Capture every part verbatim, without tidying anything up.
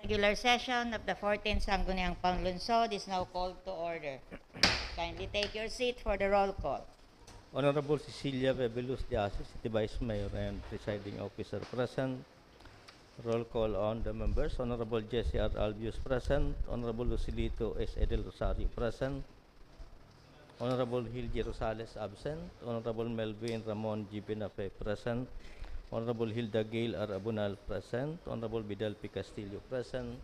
Regular session of the fourteenth Sangguniang Panlungsod is now called to order. Kindly take your seat for the roll call. Honorable Cecilia Bebelus de Asis, City Vice Mayor and Presiding Officer present. Roll call on the members. Honorable Jesse R. Albius present. Honorable Lucilito S. Edel Rosario present. Honorable Hildy Rosales absent. Honorable Melvin Ramon G. Benafe present. Honorable Hilda Gail R. Abunal present. Honorable Vidal P. Castillo present.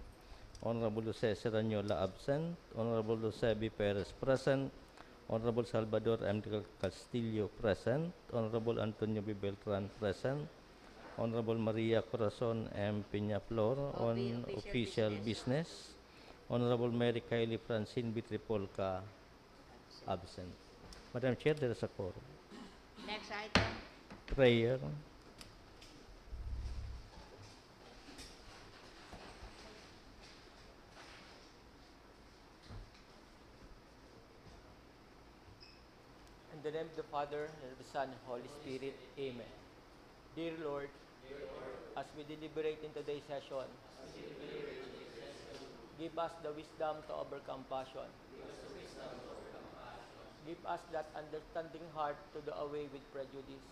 Honorable Jose Serranyola absent. Honorable Jose B. Perez present. Honorable Salvador M. Castillo present. Honorable Antonio B. Beltran present. Honorable Maria Corazon M. Peñaflor on official business. Honorable Mary Kylie Francine B. Tripolca absent. Madam Chair, there is a quorum. Next item. Prayer. In the name of the Father, and of the Son, and Holy Spirit. Amen. Dear Lord, as we deliberate in today's session, give us the wisdom to overcome passion. Give us that understanding heart to do away with prejudice.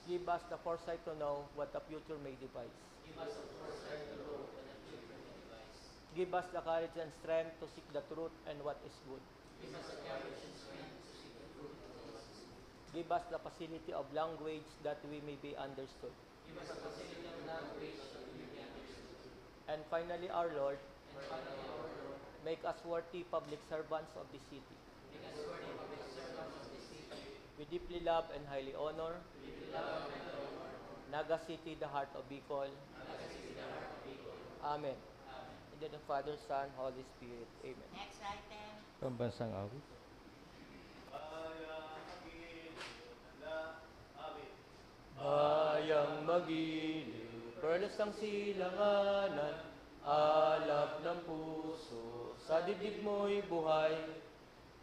Give us the foresight to know what the future may devise. Give us the courage and strength to seek the truth and what is good. Give us the facility of language that we may be understood. And finally, our Lord, make us worthy public servants of this city. We deeply love and highly honor Naga City, the heart of Bicol. Amen. In the name of Father, Son, Holy Spirit. Amen. Next item. Pambansang awit. Bayang magiliw, perlas ng silanganan, alab ng puso, sa dibdib mo'y buhay.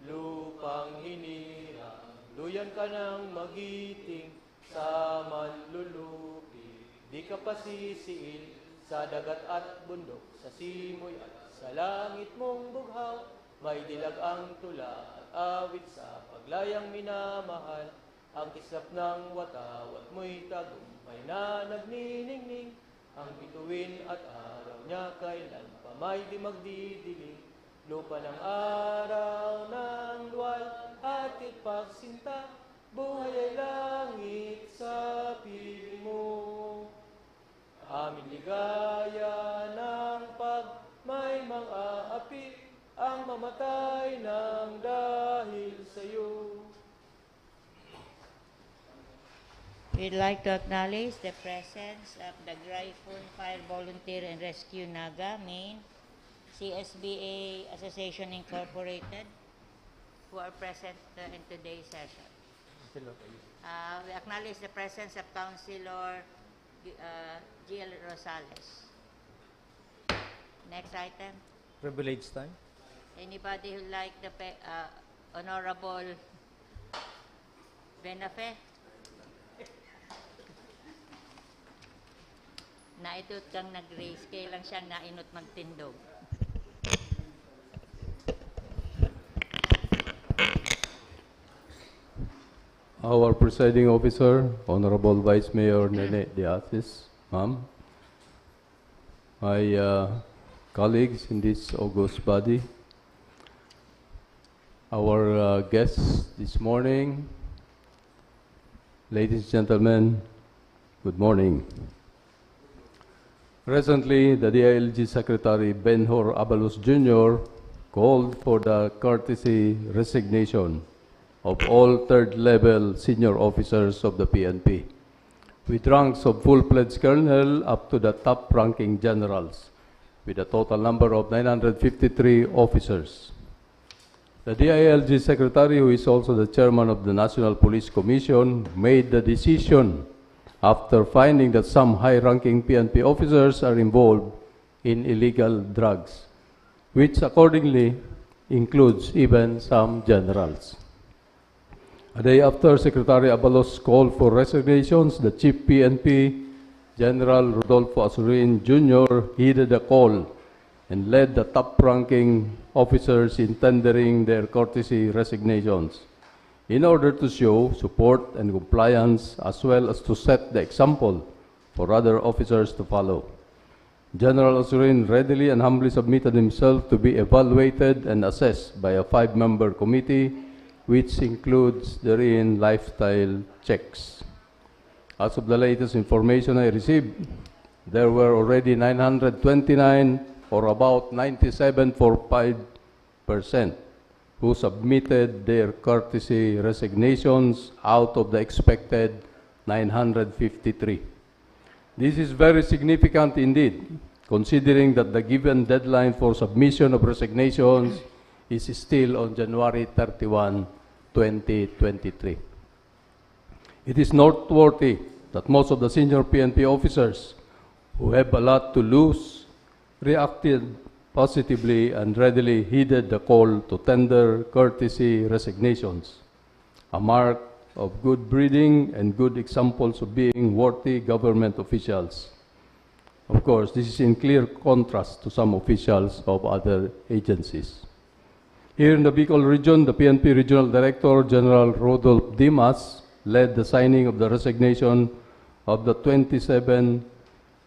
Lupang hinirang, duyan ka ng magiting, sa manlulupi, di ka pasisiil, sa dagat at bundok, sa simoy at sa langit mong bughaw, may dilag ang tula at awit sa paglayang minamahal. Ang kislap ng watawat mo'y tagumpay na nagniningning. Ang bituin at araw niya kailan pa may di magdidiling. Lupa ng araw ng luwal, hatid pagsinta, buhay ay langit sa piling mo. Aming ligaya ng pag may mga api ang mamatay ng dahil sa'yo. We'd like to acknowledge the presence of the Gryphon Fire Volunteer and Rescue Naga, Maine, C S B A Association Incorporated, who are present uh, in today's session. Uh, we acknowledge the presence of Councilor uh, G L Rosales. Next item. Privilege time. Anybody who like the pe- uh, Honorable Benafe? Naidot kang nag-raise, kaya lang siyang nainot magtindog. Our presiding officer, Honorable Vice Mayor Nene de Asis, ma'am, my uh, colleagues in this august body, our uh, guests this morning, ladies and gentlemen, good morning. Recently, the D I L G Secretary Ben Hur Abalos Junior called for the courtesy resignation of all third-level senior officers of the P N P, with ranks of full-fledged colonel up to the top-ranking generals, with a total number of nine hundred fifty-three officers. The D I L G Secretary, who is also the chairman of the National Police Commission, made the decision after finding that some high-ranking P N P officers are involved in illegal drugs, which accordingly includes even some generals. A day after Secretary Abalos' call for resignations, the Chief P N P General Rodolfo Azurin Junior heeded the call and led the top-ranking officers in tendering their courtesy resignations. In order to show support and compliance, as well as to set the example for other officers to follow, General Azurin readily and humbly submitted himself to be evaluated and assessed by a five-member committee, which includes therein lifestyle checks. As of the latest information I received, there were already nine hundred twenty-nine, or about ninety-seven point five percent, who submitted their courtesy resignations out of the expected nine hundred fifty-three. This is very significant indeed, considering that the given deadline for submission of resignations is still on January thirty-one, twenty twenty-three. It is noteworthy that most of the senior P N P officers who have a lot to lose reacted positively and readily heeded the call to tender courtesy resignations, a mark of good breeding and good examples of being worthy government officials. Of course, this is in clear contrast to some officials of other agencies. Here in the Bicol region, the P N P Regional Director, General Rodolph Dimas, led the signing of the resignation of the twenty-seven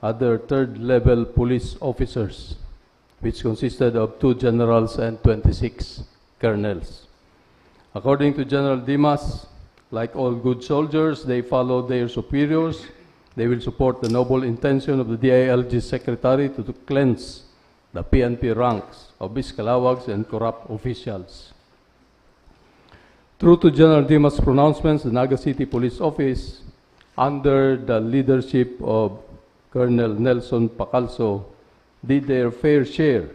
other third-level police officers, which consisted of two generals and twenty-six colonels. According to General Dimas, like all good soldiers, they follow their superiors. They will support the noble intention of the D I L G secretary to, to cleanse the P N P ranks of biscalawags and corrupt officials. True to General Dimas' pronouncements, the Naga City Police Office, under the leadership of Colonel Nelson Pacalso, did their fair share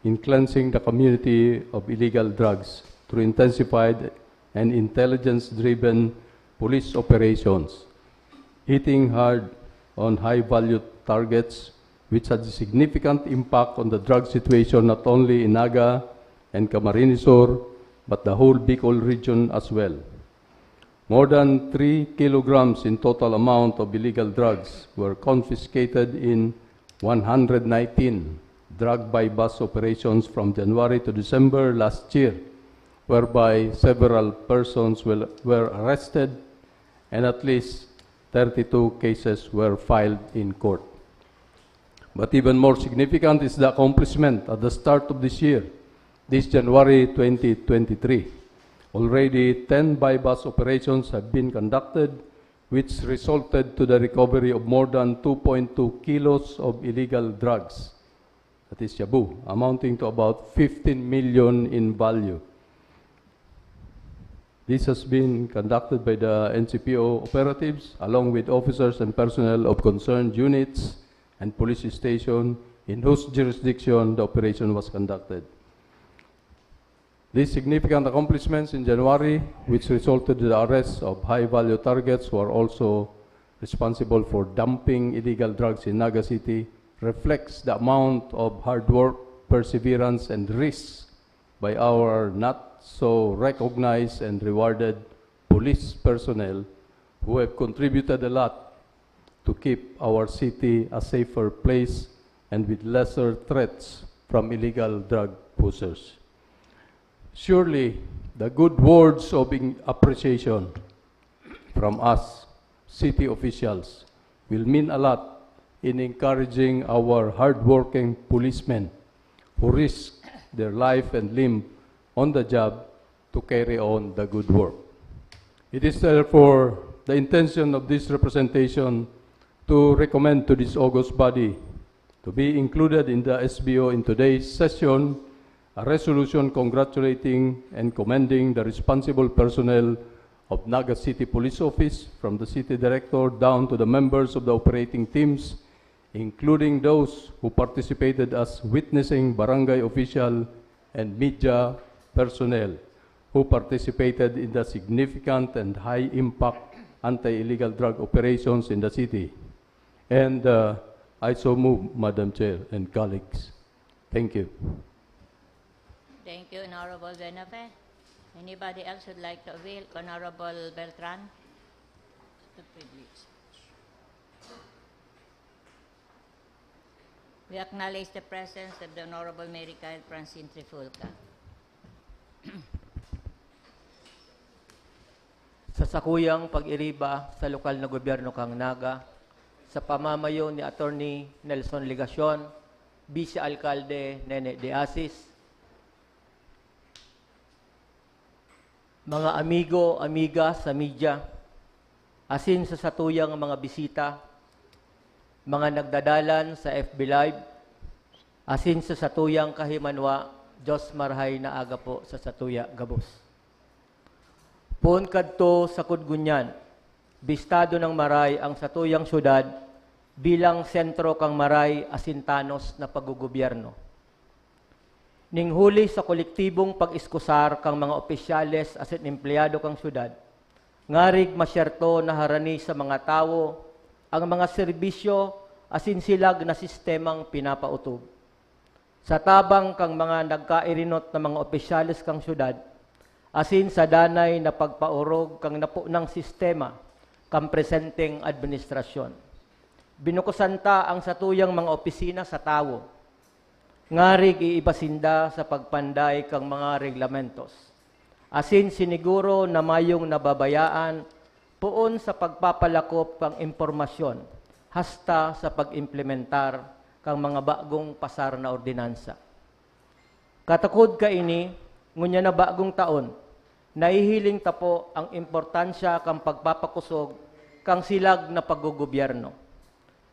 in cleansing the community of illegal drugs through intensified and intelligence-driven police operations, hitting hard on high-value targets, which had a significant impact on the drug situation not only in Naga and Camarines Sur, but the whole Bicol region as well. More than three kilograms in total amount of illegal drugs were confiscated in one hundred nineteen drug buy-bust operations from January to December last year, whereby several persons were, were arrested and at least thirty-two cases were filed in court. But even more significant is the accomplishment at the start of this year, this January twenty twenty-three. Already ten buy-bust operations have been conducted, which resulted to the recovery of more than two point two kilos of illegal drugs, that is shabu, amounting to about fifteen million in value. This has been conducted by the N C P O operatives along with officers and personnel of concerned units and police station in whose jurisdiction the operation was conducted. These significant accomplishments in January, which resulted in the arrest of high-value targets who are also responsible for dumping illegal drugs in Naga City, reflects the amount of hard work, perseverance, and risks by our not so recognized and rewarded police personnel who have contributed a lot to keep our city a safer place and with lesser threats from illegal drug pushers. Surely, the good words of in-, appreciation from us city officials will mean a lot in encouraging our hardworking policemen who risk their life and limb on the job to carry on the good work. It is therefore the intention of this representation to recommend to this august body to be included in the S B O in today's session, a resolution congratulating and commending the responsible personnel of Naga City Police Office, from the city director down to the members of the operating teams, including those who participated as witnessing barangay official and media personnel who participated in the significant and high-impact anti-illegal drug operations in the city. And, uh, I so move, Madam Chair and colleagues. Thank you. Thank you, Honorable Benafe. Anybody else would like to avail? Honorable Beltran? The privilege. We acknowledge the presence of the Honorable Mary Kyle Francine Trifulca. Sa sakuyang pag-iriba sa lokal na gobyerno kan Naga, sa pamamayo ni Attorney Nelson Legacion, Vice Alcalde Nene de Asis, mga amigo, amiga sa media, asin sa satuyang mga bisita, mga nagdadalan sa F B Live, asin sa satuyang kahimanwa, Diyos marhay na aga po sa satuya gabos. Poon kadto, sa kudgunyan, bistado ng maray ang satuyang syudad bilang sentro kan maray asin tanos na paggogobyerno. Ning huli sa kolektibong pag-iskusar kan mga opisyales asin empleyado kan syudad, ngarig masyerto na harani sa mga tawo ang mga serbisyo asin silag na sistemang pinapautob. Sa tabang kan mga nagkairinot na mga opisyales kan syudad, asin sa danay na pagpaorog kan naponang sistema kan presenteng administrasyon, binukusan ta ang satuyang mga opisina sa tawo. Ngarig iiba sinda sa pagpanday kan mga reglamentos, asin siniguro na mayong nababayaan poon sa pagpapalakop kan impormasyon hasta sa pag-implementar kan mga bagong pasar na ordinansa. Katakod kaini, ngunyan na bagong taon, nahihiling ta po ang importansya kan pagpapakosog kan silag na paggogobyerno.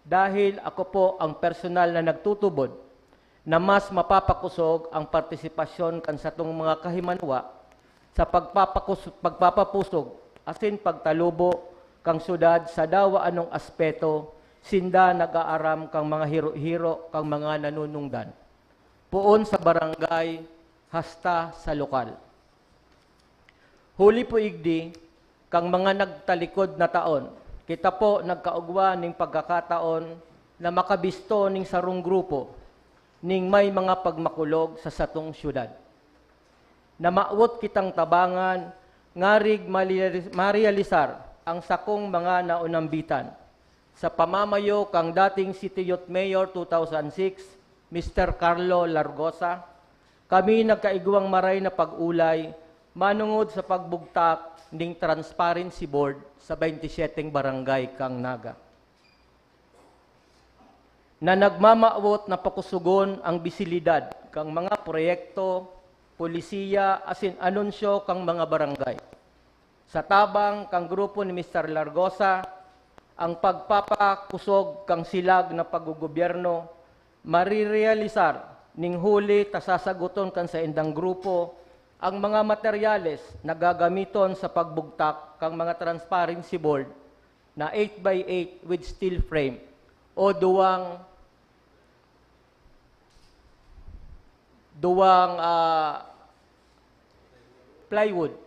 Dahil ako po ang personal na nagtutubod na mas mapapakosog ang partisipasyon kan satong mga kahimanwa sa pagpapakus-, pagpapapusog asin pagtalubo kan syudad sa dawa anong aspeto, sinda nag-aaram kan mga hiro-hiro kan mga nanunungdan, poon sa barangay hasta sa lokal. Huli po igdi, kan mga nagtalikod na taon, kita po nagkaugwa ning pagkakataon na makabisto ning sarong grupo ning may mga pagmakulog sa satong syudad. Namawot kitang tabangan ngarig mali-, marealisar ang sakong mga naunambitan. Sa pamamayo kang dating City Youth Mayor two thousand six, Mister Carlo Largosa, kami nagkaigwang maray na pag-olay manongod sa pagbugtak ning Transparency Board sa twenty-seven barangay kang Naga, na nagmamawot na pakusugon ang bisilidad kang mga proyekto, polisiya, asin anunsyo kang mga barangay. Sa tabang kang grupo ni Mister Largosa, ang pagpapakusog kang silag na paggogobyerno, marirealisar ning huli ta sasaguton kan saindang grupo ang mga materyales na gagamiton sa pagbugtak kang mga Transparency Board na eight by eight with steel frame o duwang, duwang, ah, plywood.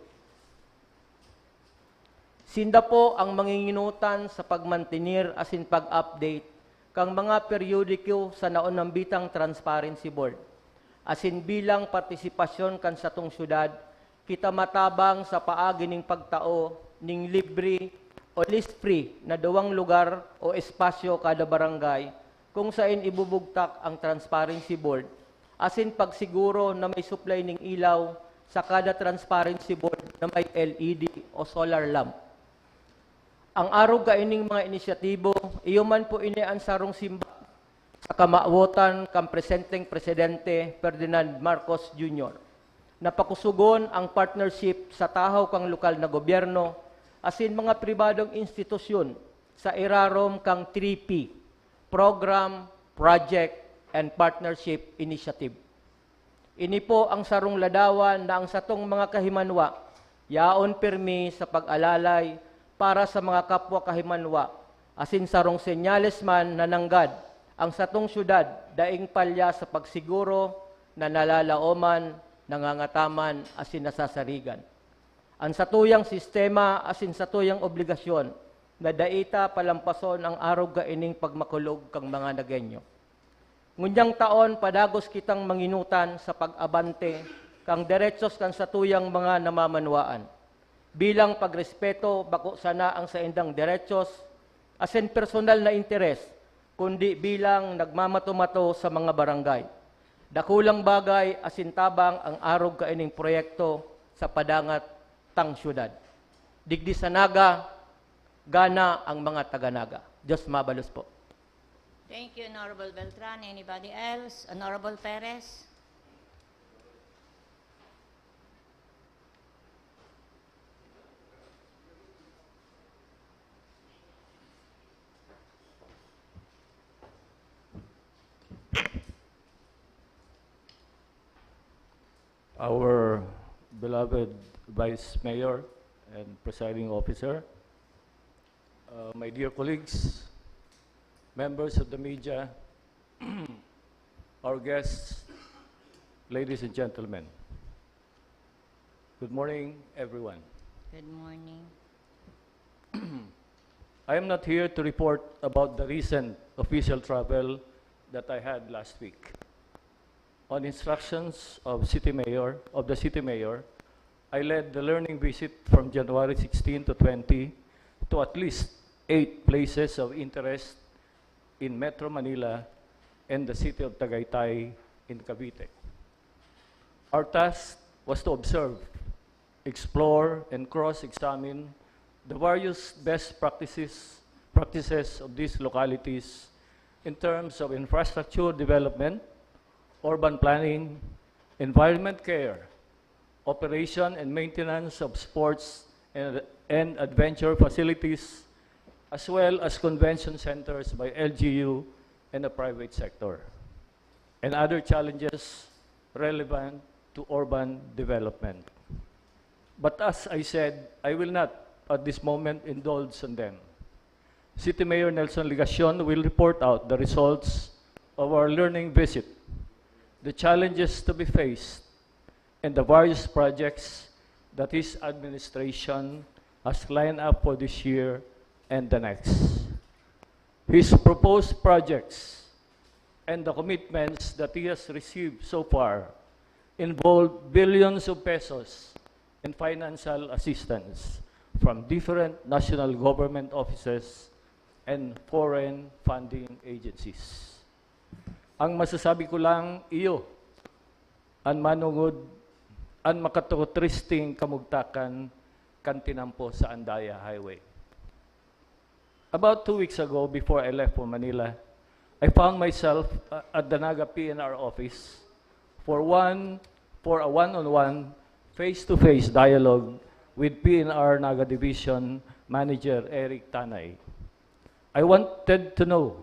Sinda po ang manginginutan sa pagmantenir asin pag-update kang mga periodiko sa naunambitang Transparency Board. Asin bilang partisipasyon kan satong syudad, kita matabang sa paagi ning pagtao ning libre o lease-free na duwang lugar o espasyo kada barangay kung saen ibubugtak ang Transparency Board, asin pagsiguro na may supply ning ilaw sa kada Transparency Board na may L E D o solar lamp. Ang arog kaining mga inisyatibo, iyo man po ini an sarong simbag sa kamawotan kan presenteng Presidente Ferdinand Marcos Junior na pakusugon ang partnership sa tahaw kan lokal na gobyerno asin mga pribadong institusyon sa irarom kan three P, Program, Project, and Partnership Initiative. Ini po ang sarong ladawan na ang satong mga kahimanwa yaon pirmi sa pag-alalay para sa mga kapwa kahimanwa, asin sarong senyales man na nanggad ang satong syudad daing palya sa pagsiguro na nalalaoman, nangangataman, asin nasasarigan. An satuyang sistema asin satuyang obligasyon na dai ta palampason ang arog kaining pagmakulog kan mga Nagueño. Ngunyan taon, padagos kitang manginutan sa pag-abante kan derechos kan satuyang mga namamanwaan. Bilang pagrespeto, bako sana ang saindang derechos asin personal na interes kundi bilang nagmamato-mato sa mga barangay. Dakulang bagay asin tabang ang arog kaining proyekto sa padangat tang syudad. Digdi sa Naga, gana ang mga taga-Naga. Diyos mabalos po. Thank you, Honorable Beltran. Anybody else? Honorable Perez? Our beloved Vice Mayor and Presiding Officer, uh, my dear colleagues, members of the media, our guests, ladies and gentlemen. Good morning, everyone. Good morning. I am not here to report about the recent official travel that I had last week. On instructions of city mayor, of the city mayor, I led the learning visit from January sixteen to twenty to at least eight places of interest in Metro Manila and the city of Tagaytay in Cavite. Our task was to observe, explore, and cross-examine the various best practices, practices of these localities in terms of infrastructure development, urban planning, environment care, operation and maintenance of sports and, and adventure facilities, as well as convention centers by L G U and the private sector, and other challenges relevant to urban development. But as I said, I will not at this moment indulge on them. City Mayor Nelson Legacion will report out the results of our learning visit, the challenges to be faced, and the various projects that his administration has lined up for this year and the next. His proposed projects and the commitments that he has received so far involve billions of pesos in financial assistance from different national government offices and foreign funding agencies. Ang masasabi ko lang, iyo an manungod, an makaturutristing kamugtakan kan tinampo sa Andaya Highway. About two weeks ago, before I left for Manila, I found myself uh, at the Naga P N R office for one for a one-on-one, face-to-face dialogue with P N R Naga Division Manager Eric Tanay. I wanted to know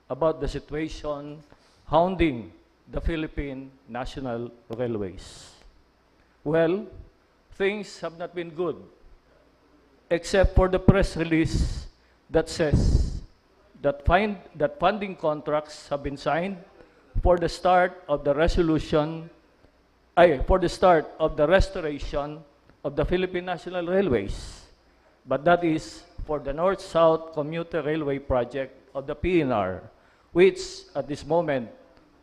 about the situation hounding the Philippine National Railways. Well, things have not been good, except for the press release that says that, find, that funding contracts have been signed for the start of the resolution, ay, for the start of the restoration of the Philippine National Railways. But that is for the North-South Commuter Railway Project of the P N R, which at this moment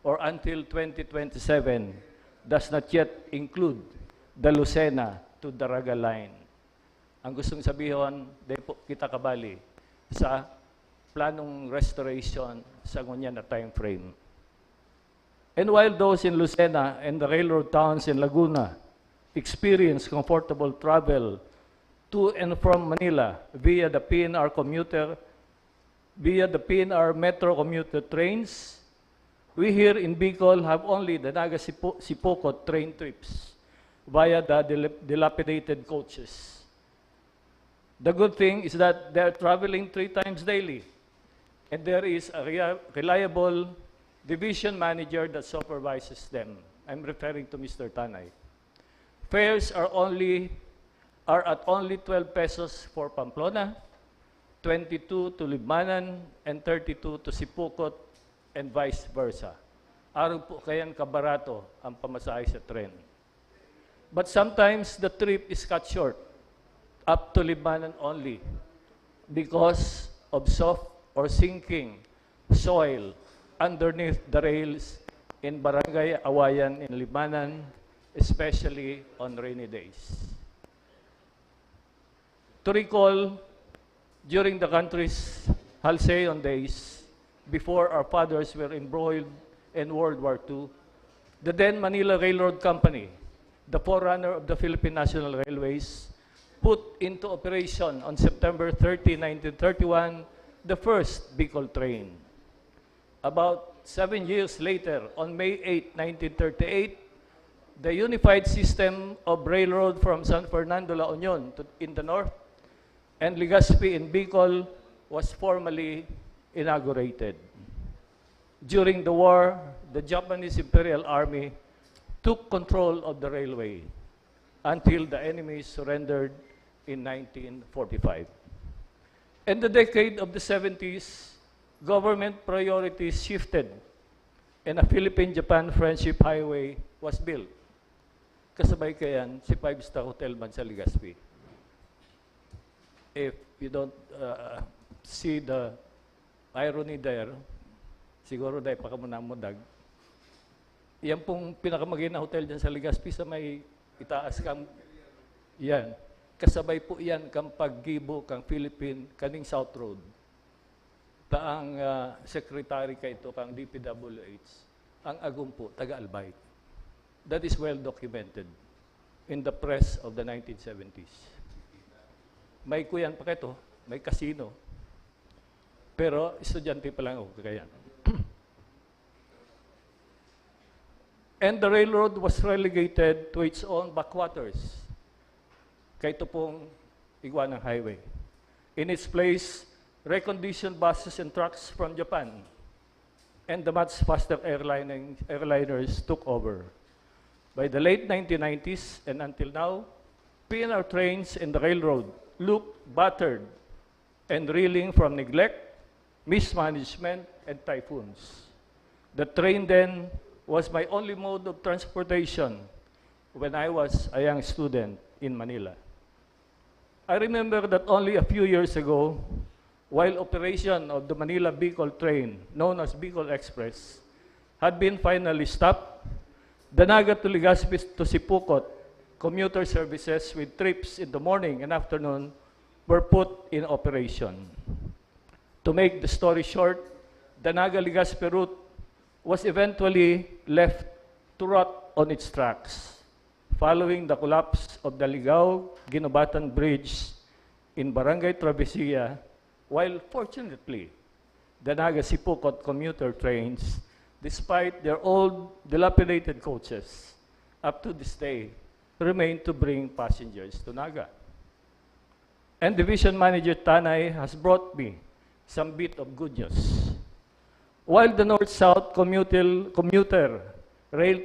or until twenty twenty-seven does not yet include the Lucena to Daraga line. Ang gustong sabihon, di po kita kabali sa planong restoration sa ngunyan na time frame. And while those in Lucena and the railroad towns in Laguna experience comfortable travel to and from Manila via the P N R commuter, via the P N R Metro commuter trains, we here in Bicol have only the Naga Sipo- Sipocot train trips via the dilap- dilapidated coaches. The good thing is that they are traveling three times daily, and there is a rea- reliable division manager that supervises them. I'm referring to Mister Tanay. Fares are only are at only twelve pesos for Pamplona, twenty-two to Libmanan, and thirty-two to Sipocot, and vice versa. Arog po kayan kabarato ang pamasahe sa tren. But sometimes the trip is cut short, up to Libmanan only, because of soft or sinking soil underneath the rails in Barangay Awayan in Libmanan, especially on rainy days. To recall, during the country's halcyon days, before our fathers were embroiled in World War Two, the then Manila Railroad Company, the forerunner of the Philippine National Railways, put into operation on September thirty, nineteen thirty-one, the first Bicol train. About seven years later, on May eight, nineteen thirty-eight, the unified system of railroad from San Fernando, La Union to, in the north, and Legazpi in Bicol was formally inaugurated. During the war, the Japanese Imperial Army took control of the railway until the enemy surrendered in nineteen forty-five. In the decade of the seventies, government priorities shifted and a Philippine-Japan Friendship Highway was built. Kasabay kayan, si Five Star Hotel man sa Legazpi. If you don't uh, see the irony there, siguro dahil pa kamo namudag. Yan pong pinakamagina hotel dyan sa Legazpi sa may itaas kang, yan. Kasabay po yan kang paggibo kang Philippine, kaning South Road. Ta ang ah, secretary kaito kang D P W H, ang agom po, taga Albay. That is well documented in the press of the nineteen seventies. May kuyan pa kaito, may casino. Pero estudyante pa lang ako kaya. And the railroad was relegated to its own backwaters. Kaito pong Iguanang Highway. In its place, reconditioned buses and trucks from Japan and the much faster airlining, airliners took over. By the late nineteen nineties and until now, P N R trains and the railroad look battered and reeling from neglect, mismanagement, and typhoons. The train then was my only mode of transportation when I was a young student in Manila. I remember that only a few years ago, while operation of the Manila Bicol train, known as Bicol Express, had been finally stopped, the Naga to Legazpi to Sipocot commuter services with trips in the morning and afternoon were put in operation. To make the story short, the Naga-Legazpi route was eventually left to rot on its tracks following the collapse of the Ligao-Guinobatan Bridge in Barangay Travesilla, while fortunately, the Naga-Sipocot commuter trains, despite their old dilapidated coaches, up to this day, remain to bring passengers to Naga. And Division Manager Tanay has brought me some bit of good news. While the North-South commuter, commuter rail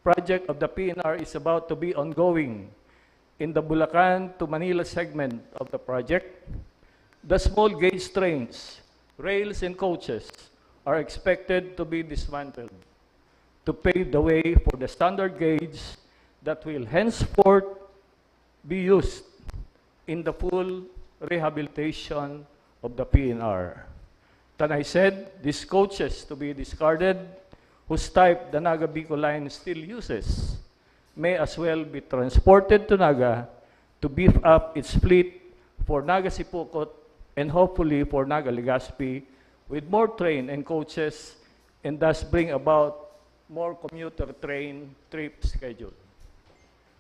project of the P N R is about to be ongoing in the Bulacan to Manila segment of the project, the small gauge trains, rails, and coaches are expected to be dismantled to pave the way for the standard gauge that will henceforth be used in the full rehabilitation of the P N R. Tanay said, these coaches to be discarded, whose type the Naga Bicol Line still uses, may as well be transported to Naga to beef up its fleet for Naga Sipocot and hopefully for Naga Legazpi with more train and coaches, and thus bring about more commuter train trip schedule.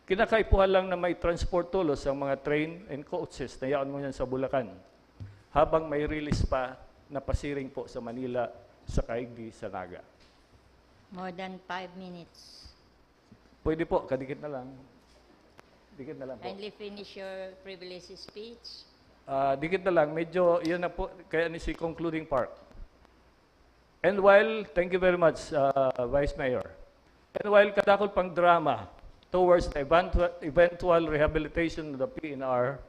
Kinakaipuhan lang na may transport tulos ang mga train and coaches na yaon mo yan sa Bulacan, habang may release pa na pasiring po sa Manila, sa Kaigdi, sa Naga. More than five minutes. Pwede po, kadikit na lang. Dikit na lang po. Kindly finish your privilege speech. Ah, dikit na lang, medyo yun na po, kaya ni si concluding part. And while, thank you very much, uh, Vice Mayor. And while kadakol pang drama towards the eventual, eventual rehabilitation of the P N R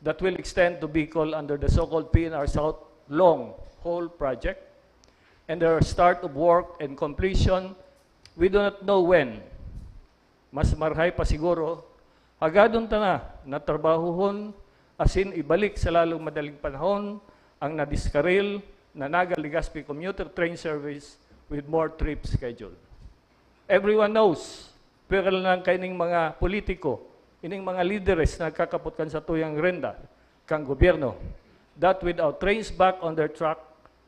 that will extend to Bicol under the so-called P N R South Long Haul Project, and their start of work and completion, we do not know when. Mas marhay pa siguro, hagadon ta na na trabahohon asin ibalik sa lalong madaling panahon ang nadiskaril na Naga-Legazpi commuter train service with more trip schedule. Everyone knows, pero lang kaining mga politiko, ining mga lideres na nagkakapot kan satuyang renda, kang gobyerno, that with our trains back on their track,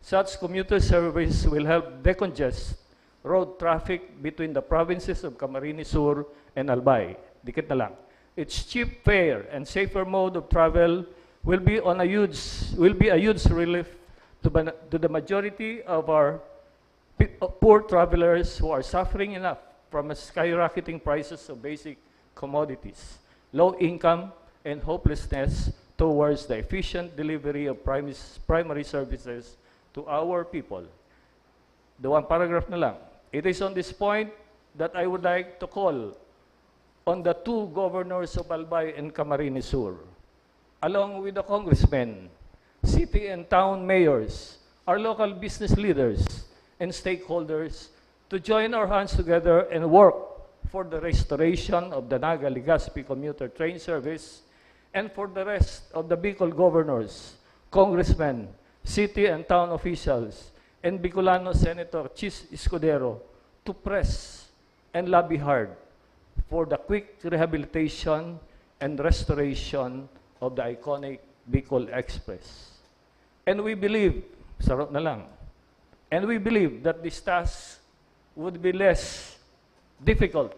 Such commuter service will help decongest road traffic between the provinces of Camarines Sur and Albay. Dikit na lang. Its cheap fare and safer mode of travel will be on a huge, will be a huge relief to ban-, to the majority of our pe-, uh, poor travelers who are suffering enough from a skyrocketing prices of basic commodities, low income, and hopelessness towards the efficient delivery of primis-, primary services to our people. The one paragraph na lang. It is on this point that I would like to call on the two governors of Albay and Camarines Sur, along with the congressmen, city and town mayors, our local business leaders, and stakeholders to join our hands together and work for the restoration of the Naga-Legazpi commuter train service and for the rest of the Bicol governors, congressmen, city and town officials, and Bicolano Senator Chiz Escudero to press and lobby hard for the quick rehabilitation and restoration of the iconic Bicol Express. And we believe, saro na lang, and we believe that this task would be less difficult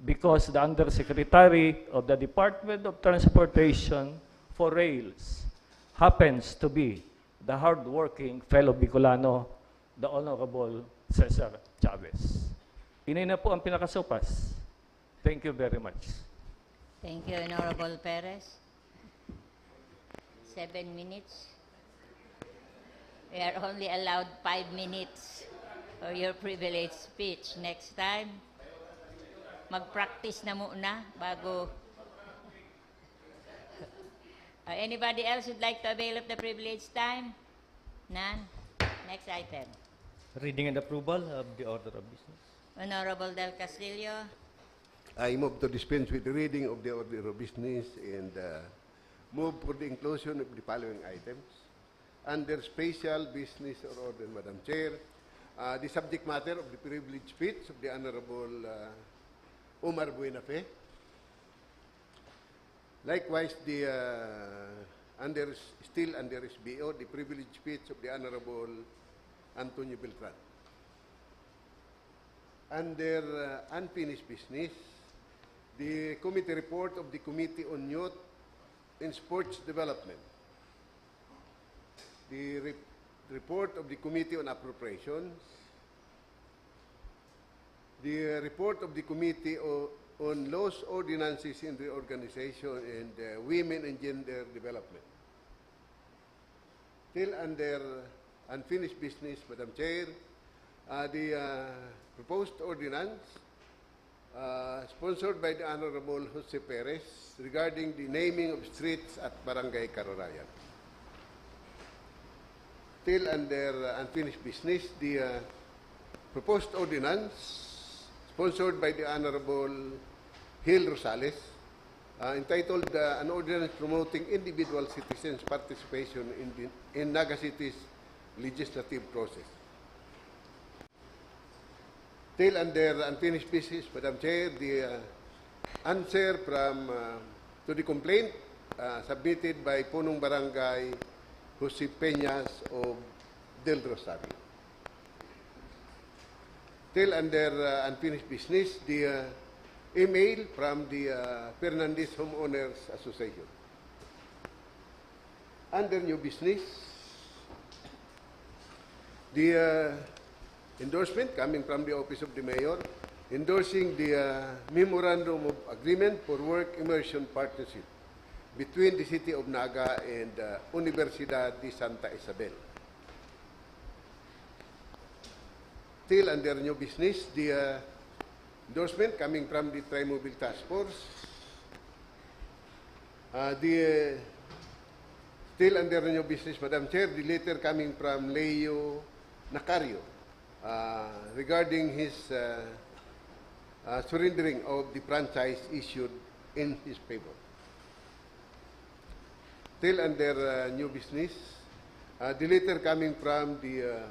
because the undersecretary of the Department of Transportation for Rails happens to be the hardworking fellow Bicolano, the Honorable Cesar Chavez. Ini na po ang pinakasupas. Thank you very much. Thank you, Honorable Perez. Seven minutes. We are only allowed five minutes for your privilege speech. Next time, mag-practice na muna bago. Uh, anybody else would like to avail of the privilege time? None? Next item. Reading and approval of the order of business. Honorable Del Castillo. I move to dispense with the reading of the order of business and uh, move for the inclusion of the following items. Under special business or order, Madam Chair, uh, the subject matter of the privilege speech of the Honorable uh, Omar Buenafe. Likewise, the uh, under still under S B O, the privilege speech of the Honorable Antonio Beltran. Under uh, unfinished business, the committee report of the Committee on Youth and Sports Development, the re- report of the Committee on Appropriations, the report of the Committee o- on Laws, Ordinances, and Reorganization, and uh, Women and Gender Development. Still under unfinished business, Madam Chair, uh, the uh, proposed ordinance uh, sponsored by the Honorable Jose Perez regarding the naming of streets at Barangay Cararayan. Still under uh, unfinished business, the uh, proposed ordinance sponsored by the Honorable Hil Rosales, uh, entitled uh, An Ordinance Promoting Individual Citizens' Participation in, the, in Naga City's Legislative Process. Still under unfinished business, Madam Chair, the uh, answer from uh, to the complaint uh, submitted by Punong Barangay Jose Peñas of Del Rosario. Still under uh, unfinished business, the uh, email from the uh, Fernandez Homeowners Association. Under new business, the uh, endorsement coming from the Office of the Mayor endorsing the uh, Memorandum of Agreement for Work Immersion Partnership between the City of Naga and uh, Universidad de Santa Isabel. Still under new business, the uh, endorsement coming from the Trimobile Task Force. Uh, the, still under new business, Madam Chair, the letter coming from Leo Nacario uh, regarding his uh, uh, surrendering of the franchise issued in his favor. Still under uh, new business, uh, the letter coming from the uh,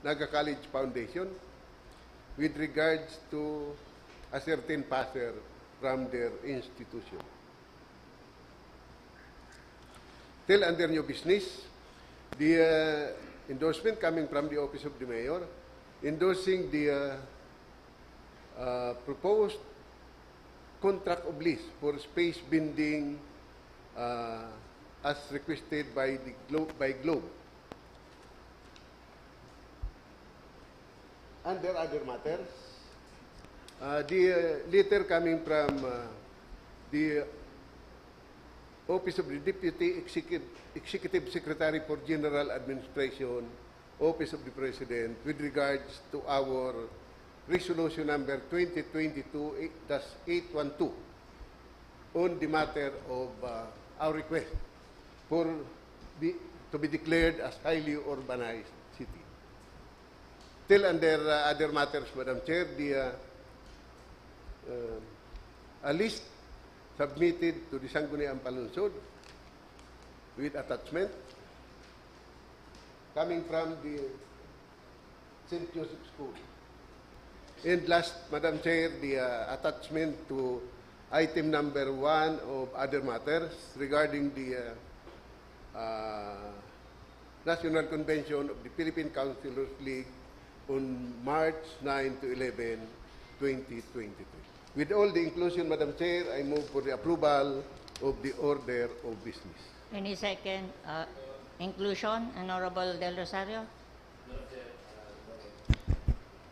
Naga College Foundation with regards to a certain passer from their institution. Still under new business, the uh, Endorsement coming from the Office of the Mayor, endorsing the, uh, uh, proposed contract of lease for space vending, uh, as requested by the Glo-, by Globe. And there are other matters. Uh, the, uh, letter coming from, uh, the Office of the Deputy Executive, Executive Secretary for General Administration, Office of the President, with regards to our resolution number twenty twenty-two dash eight one two on the matter of, uh, our request for the, to be declared as highly urbanized city. Still under, uh, other matters, Madam Chair, the, uh, uh, a list submitted to the Sangguniang Panlungsod with attachment coming from the Saint Joseph School. And last, Madam Chair, the, uh, attachment to item number one of other matters regarding the, uh, uh, National Convention of the Philippine Councilors League on March nine to eleven, twenty twenty-three. With all the inclusion, Madam Chair, I move for the approval of the order of business. Any second, uh, inclusion, Honorable Del Rosario?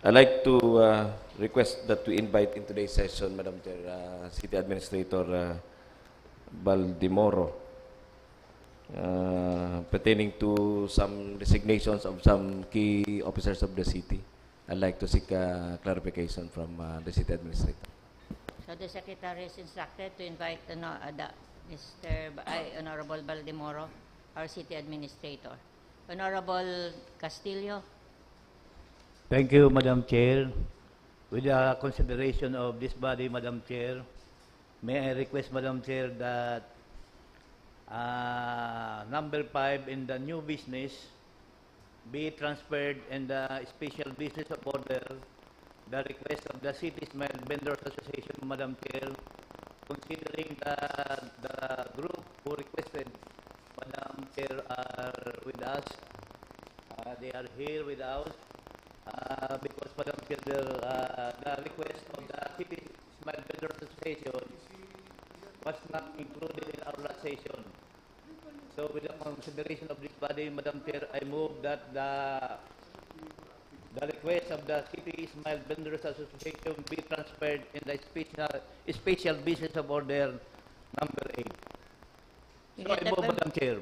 I'd like to, uh, request that we invite in today's session, Madam Chair, uh, City Administrator, uh, Baldemoro, uh, pertaining to some resignations of some key officers of the city. I'd like to seek, uh, clarification from, uh, the City Administrator. So the Secretary is instructed to invite, ano, uh, the, Mister Ba-, ay, Honorable Baldemoro, our City Administrator. Honorable Castillo. Thank you, Madam Chair. With the consideration of this body, Madam Chair, may I request, Madam Chair, that, uh, number five in the new business be transferred in the special business of order, the request of the City Smile Vendors Association, Madam Chair, considering that the group who requested, Madam Chair, are with us. Uh, they are here with us. Uh, because, Madam Chair, the, uh, the request of the City Smile Vendors Association was not included in our last session. So, with the consideration of this body, Madam Chair, I move that the, the request of the City Smile Vendors Association be transferred in the special, special business of order number eight. You So, get I the move, perm- Madam Chair.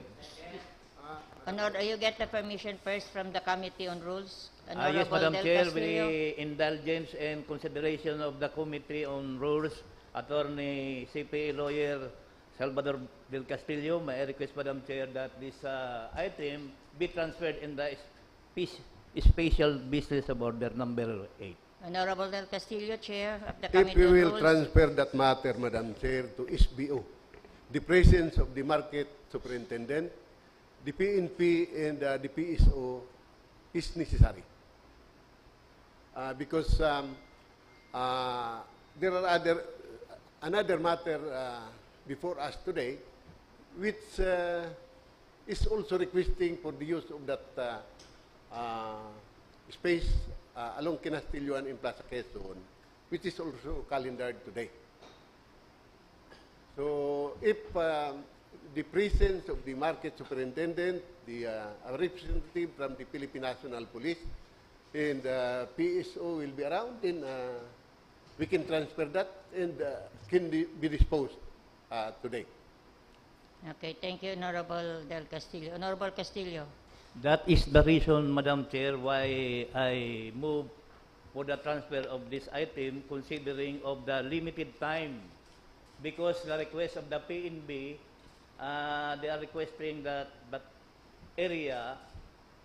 Honor, you get the permission first from the Committee on Rules. Ah, yes, Honorable Madam Del Chair, Castillo. With the indulgence and consideration of the Committee on Rules, Attorney C P A lawyer Salvador Del Castillo, may I request, Madam Chair, that this, uh, item be transferred in the spe-, special business of order number eight. Honorable Del Castillo, Chair of the If Committee we on will Rules. Transfer that matter, Madam Chair, to S B O, the presence of the market superintendent, the P N P, and, uh, the P S O is necessary. Uh, because, um, uh, there are other, another matter, uh, before us today, which, uh, is also requesting for the use of that, uh, uh, space, uh, along Kinastillohan in Plaza Quezon, which is also calendared today. So, if, um, the presence of the market superintendent, the, uh, a representative from the Philippine National Police, and, uh, P S O will be around, then, uh, we can transfer that and, uh, can di-, be disposed, uh, today. Okay, thank you, Honorable Del Castillo. Honorable Castillo. That is the reason, Madam Chair, why I move for the transfer of this item, considering of the limited time, because the request of the P N B, uh, they are requesting that that area,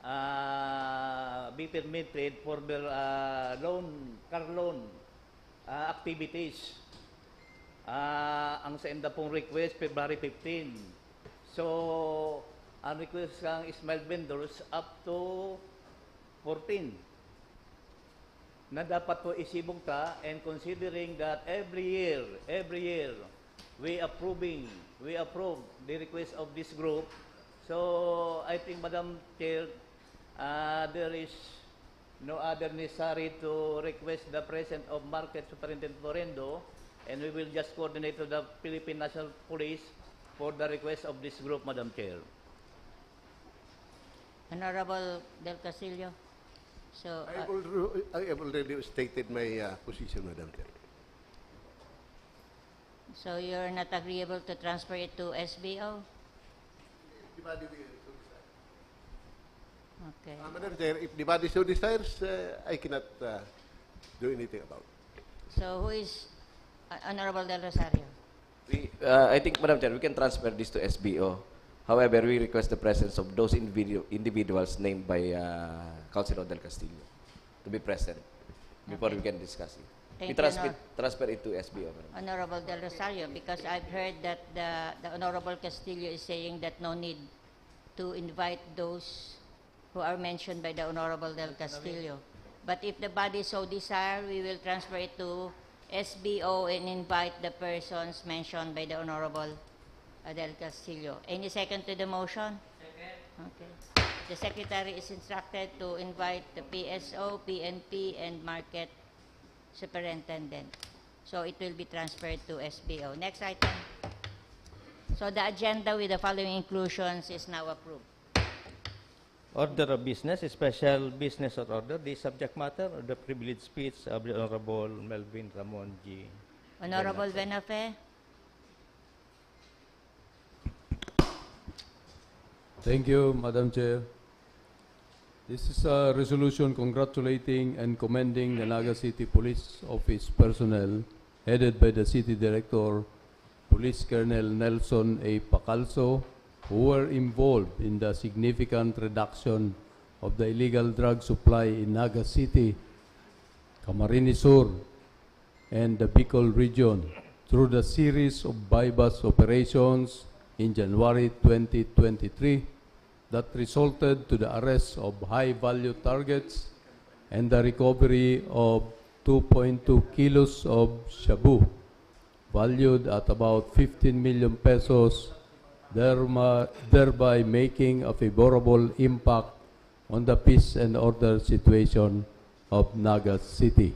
uh, be permitted for their, uh, loan, car loan, uh, activities. Uh, ang sa inda pong request, February fifteen. So, ang request ng Smile Vendors up to fourteen na dapat po isibog ta, and considering that every year, every year, we approving, we approve the request of this group. So, I think, Madam Chair, Uh, there is no other necessary to request the presence of Market Superintendent Florendo, and we will just coordinate to the Philippine National Police for the request of this group, Madam Chair. Honorable Del Castillo. So, I uh, alre- I have already stated my uh, position, Madam Chair. So you're not agreeable to transfer it to S B O? Okay. Uh, Madam Chair, if the body so desires, uh, I cannot uh, do anything about. So who is uh, Honorable Del Rosario? We, uh, I think, Madam Chair, we can transfer this to S B O. However, we request the presence of those individu- individuals named by uh, Councilor Del Castillo to be present before Okay. we can discuss it. Thank we you, transmit, Honor. Transfer it to S B O, Madam. Honorable Del Rosario, because I've heard that the, the Honorable Castillo is saying that no need to invite those who are mentioned by the Honorable Del Castillo. But if the body so desire, we will transfer it to S B O and invite the persons mentioned by the Honorable uh, Del Castillo. Any second to the motion? Okay. The secretary is instructed to invite the P S O, P N P, and market superintendent. So it will be transferred to S B O. Next item. So the agenda with the following inclusions is now approved. Order of business, special business or order, the subject matter of the privileged speech of the Honorable Melvin Ramon G. Honorable Bernardo. Benafe? Thank you, Madam Chair. This is a resolution congratulating and commending the Naga City Police Office personnel headed by the City Director, Police Colonel Nelson A. Pacalso, who were involved in the significant reduction of the illegal drug supply in Naga City, Camarines Sur, and the Bicol region through the series of buy-bust operations in January twenty twenty-three that resulted to the arrest of high-value targets and the recovery of two point two kilos of shabu, valued at about fifteen million pesos, therma- thereby making a favorable impact on the peace and order situation of Naga City.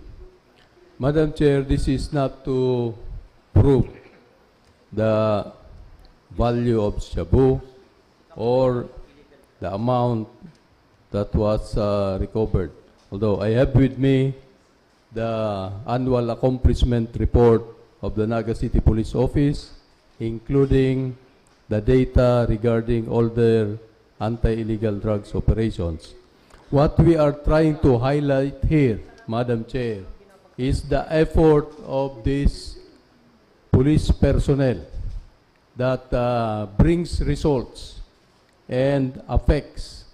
Madam Chair, this is not to prove the value of shabu or the amount that was uh, recovered. Although I have with me the annual accomplishment report of the Naga City Police Office, including the data regarding all their anti-illegal drugs operations. What we are trying to highlight here, Madam Chair, is the effort of this police personnel that uh, brings results and affects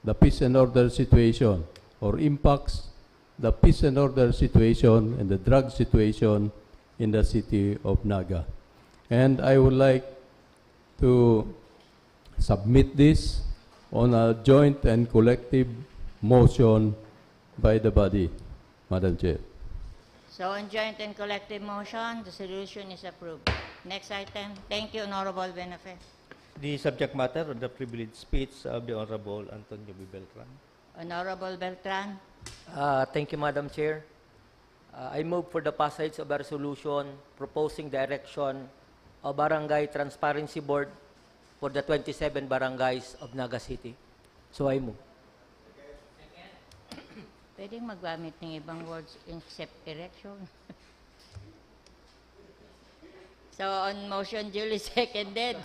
the peace and order situation or impacts the peace and order situation and the drug situation in the city of Naga. And I would like to submit this on a joint and collective motion by the body, Madam Chair. So on joint and collective motion, the resolution is approved. Next item. Thank you, Honorable Benafe. The subject matter of the privileged speech of the Honorable Antonio B. Beltran. Honorable Beltran. Uh, thank you, Madam Chair. Uh, I move for the passage of a resolution proposing the erection of Barangay Transparency Board for the twenty-seven barangays of Naga City. So I move. Pwedeng maggamit ng ibang words except erection. So on motion duly seconded.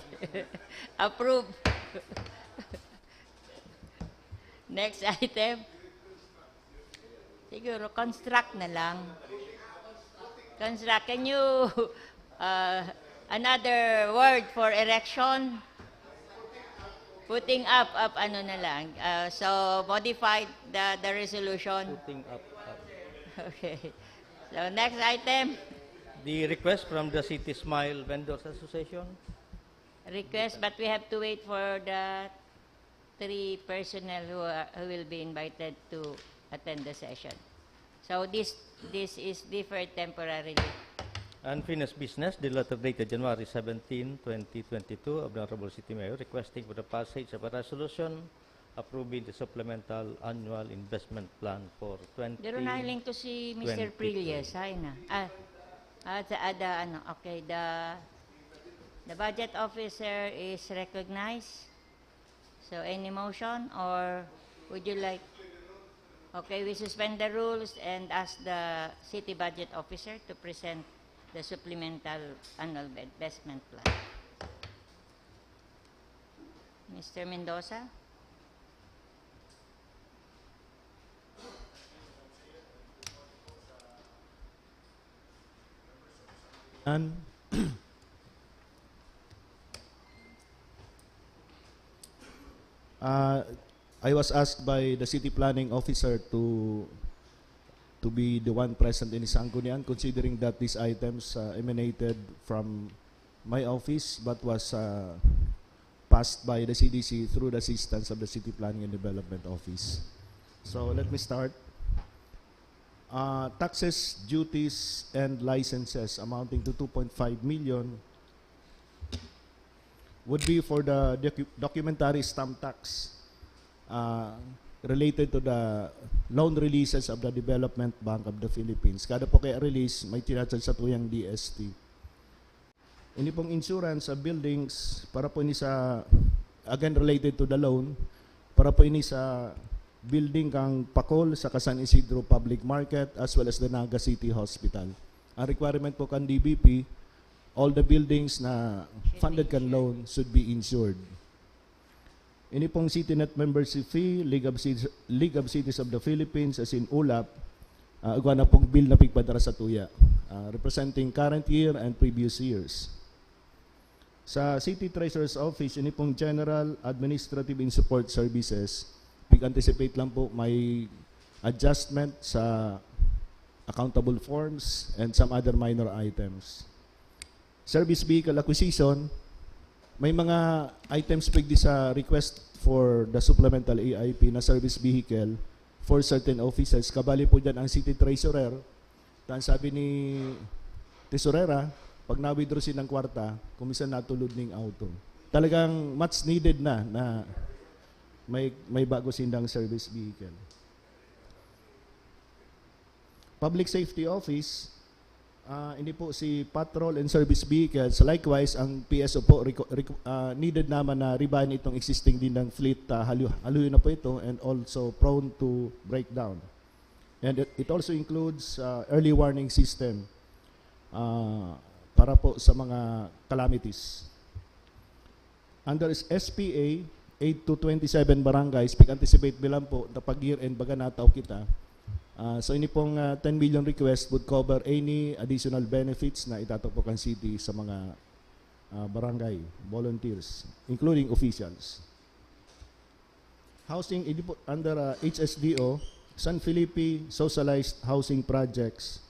Approve. Next item. Siguro construct na lang. Construct. Can you uh, another word for erection? Putting up, up ano na lang. Uh, so modified the, the resolution. Putting up, up. Okay. So next item. The request from the City Smile Vendors Association. Request, but we have to wait for the three personnel who, are, who will be invited to attend the session. So this this is deferred temporarily. Unfinished business, the letter dated January seventeen, twenty twenty-two, of the Honorable City Mayor requesting for the passage of a resolution approving the supplemental annual investment plan for twenty. Dero nahiling ko si Mister twenty-three. Prilles, hay na. Ah, ah, sa ada, ano, okay, the, the budget officer is recognized. So, any motion, or would you like, okay, we suspend the rules and ask the city budget officer to present the supplemental annual investment plan. Mister Mendoza? And uh, I was asked by the city planning officer to to be the one present in Sangguniang, considering that these items uh, emanated from my office but was uh, passed by the C D C through the assistance of the City Planning and Development Office. So let me start. Uh, taxes, duties, and licenses amounting to two point five million would be for the docu- documentary stamp tax uh, related to the loan releases of the Development Bank of the Philippines. Kada po kaya release, may tinatag sa tuyang D S T. Ini pong insurance sa buildings, para po ini sa, again related to the loan, para po ini sa building kang Pacol sa San Isidro Public Market as well as the Naga City Hospital. Ang requirement po kan D B P, all the buildings na funded kan loan should be insured. Ini pong City Net membership fee, League of Cities, League of Cities of the Philippines, as in ULAP, uh, igwa na pong bill na pigpadara sa tuya, uh, representing current year and previous years. Sa City Treasurer's Office, ini pong General Administrative and Support Services, pig-anticipate lang po may adjustment sa accountable forms and some other minor items. Service vehicle acquisition, may mga items pigdi sa request for the supplemental A I P na service vehicle for certain offices. Kabali po dyan ang city treasurer. Tan sabi ni tesorera, pag na-withdraw siya ng kwarta, kuminsan natulod ning auto. Talagang much needed na, na may, may bago sindang service vehicle. Public Safety Office, ah, ini po si patrol and service vehicles. Likewise, ang P S O po, reco- reco- ah, needed naman na revive itong existing din ng fleet. Ah, halu- haluyo na po ito and also prone to breakdown. And it, it also includes ah, early warning system ah, para po sa mga calamities. Under S P A, eight to twenty-seven barangays, pig-anticipate bilang po na pag year-end baga natao kita. Ah, so ini pong ah, ten million request would cover any additional benefits na itatao po kan city sa mga ah, barangay volunteers, including officials. Housing, ini po, under ah, H S D O, San Felipe Socialized Housing Projects.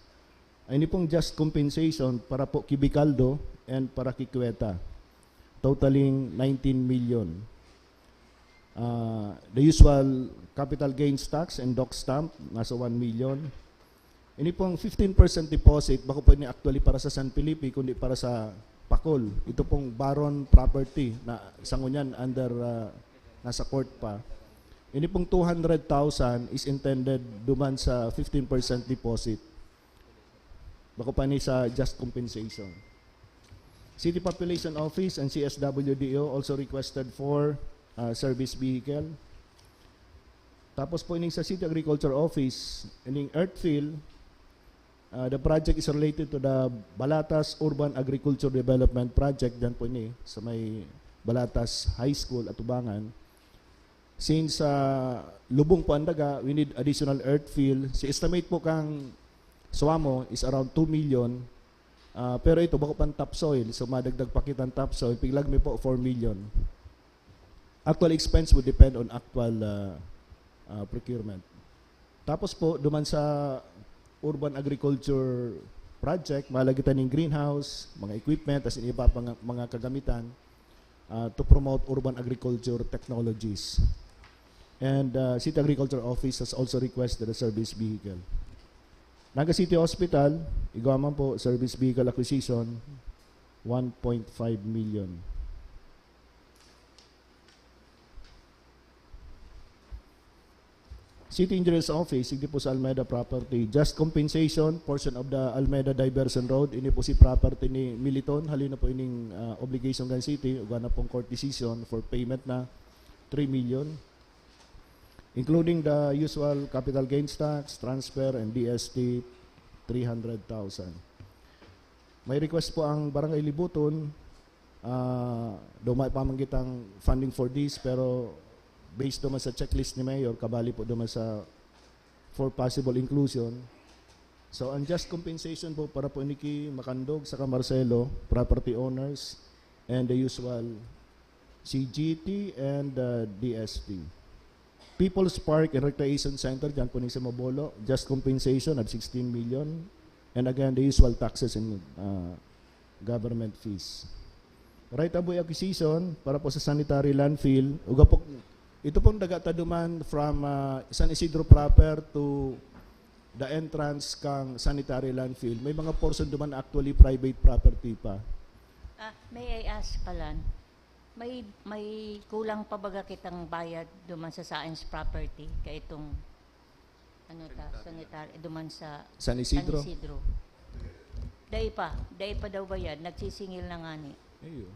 Ini pong just compensation para po Kibicaldo and para Kikweta, totaling nineteen million. Ah, the usual capital gains tax and doc stamp, nasa one million. Ini pong fifteen percent deposit, bako po ini actually para sa San Felipe, kundi para sa Pacol. Ito pong Baron property na sa ngunyan under, ah, nasa court pa. Ini pong two hundred thousand is intended duman sa fifteen percent deposit. Bako pa ni sa just compensation. City Population Office and C S W D O also requested for uh, service vehicle. Tapos po ining sa City Agriculture Office, ining earth fill, uh, the project is related to the Balatas Urban Agriculture Development Project, dyan po ini, sa may Balatas High School, Atubangan. Since uh, lubong po ang daga, we need additional earth fill. Si estimate po kang Suamo is around two million. Ah, pero ito, bako pang topsoil. So, madagdag pa kitang topsoil. Piglag mi po, four million. Actual expense would depend on actual ah, ah, procurement. Tapos po, duman sa urban agriculture project, mahalaga tayo ng greenhouse, mga equipment, as in iba pang mga kagamitan uh, to promote urban agriculture technologies. And uh, City Agriculture Office has also requested a service vehicle. Naga City Hospital, igwa man po, service vehicle acquisition, one point five million. City Engineer's Office, hindi po sa Almeda property. Just compensation, portion of the Almeda Diversion Road, ini po si property ni Militon, halin na po ining ah, obligation kan city, ugana pong court decision for payment na three million, including the usual capital gains tax, transfer, and D S T, three hundred thousand. May request po ang Barangay Libuton, ah, daw may pamanggit ang funding for this, pero based naman sa checklist ni Mayor, kabali po naman sa for possible inclusion. So, ang just compensation po para po ni Ki Makandog saka Marcelo, property owners, and the usual C G T and uh, D S T. People's Park and Recreation Center, dyan po ni sa Mabolo, just compensation of sixteen million. And again, the usual taxes and uh, government fees. Right of way acquisition para po sa sanitary landfill. Uga po, ito pong daga ta duman from uh, San Isidro proper to the entrance kang sanitary landfill. May mga portion duman actually private property pa. Ah, may I ask, Alan? May may kulang pa baga kitang bayad duman sa Saenz property kaitong ano ta, sanitary, duman sa San Isidro? San Isidro. Dai pa, dai pa daw bayad, nagsisingil na ngani. Ayun.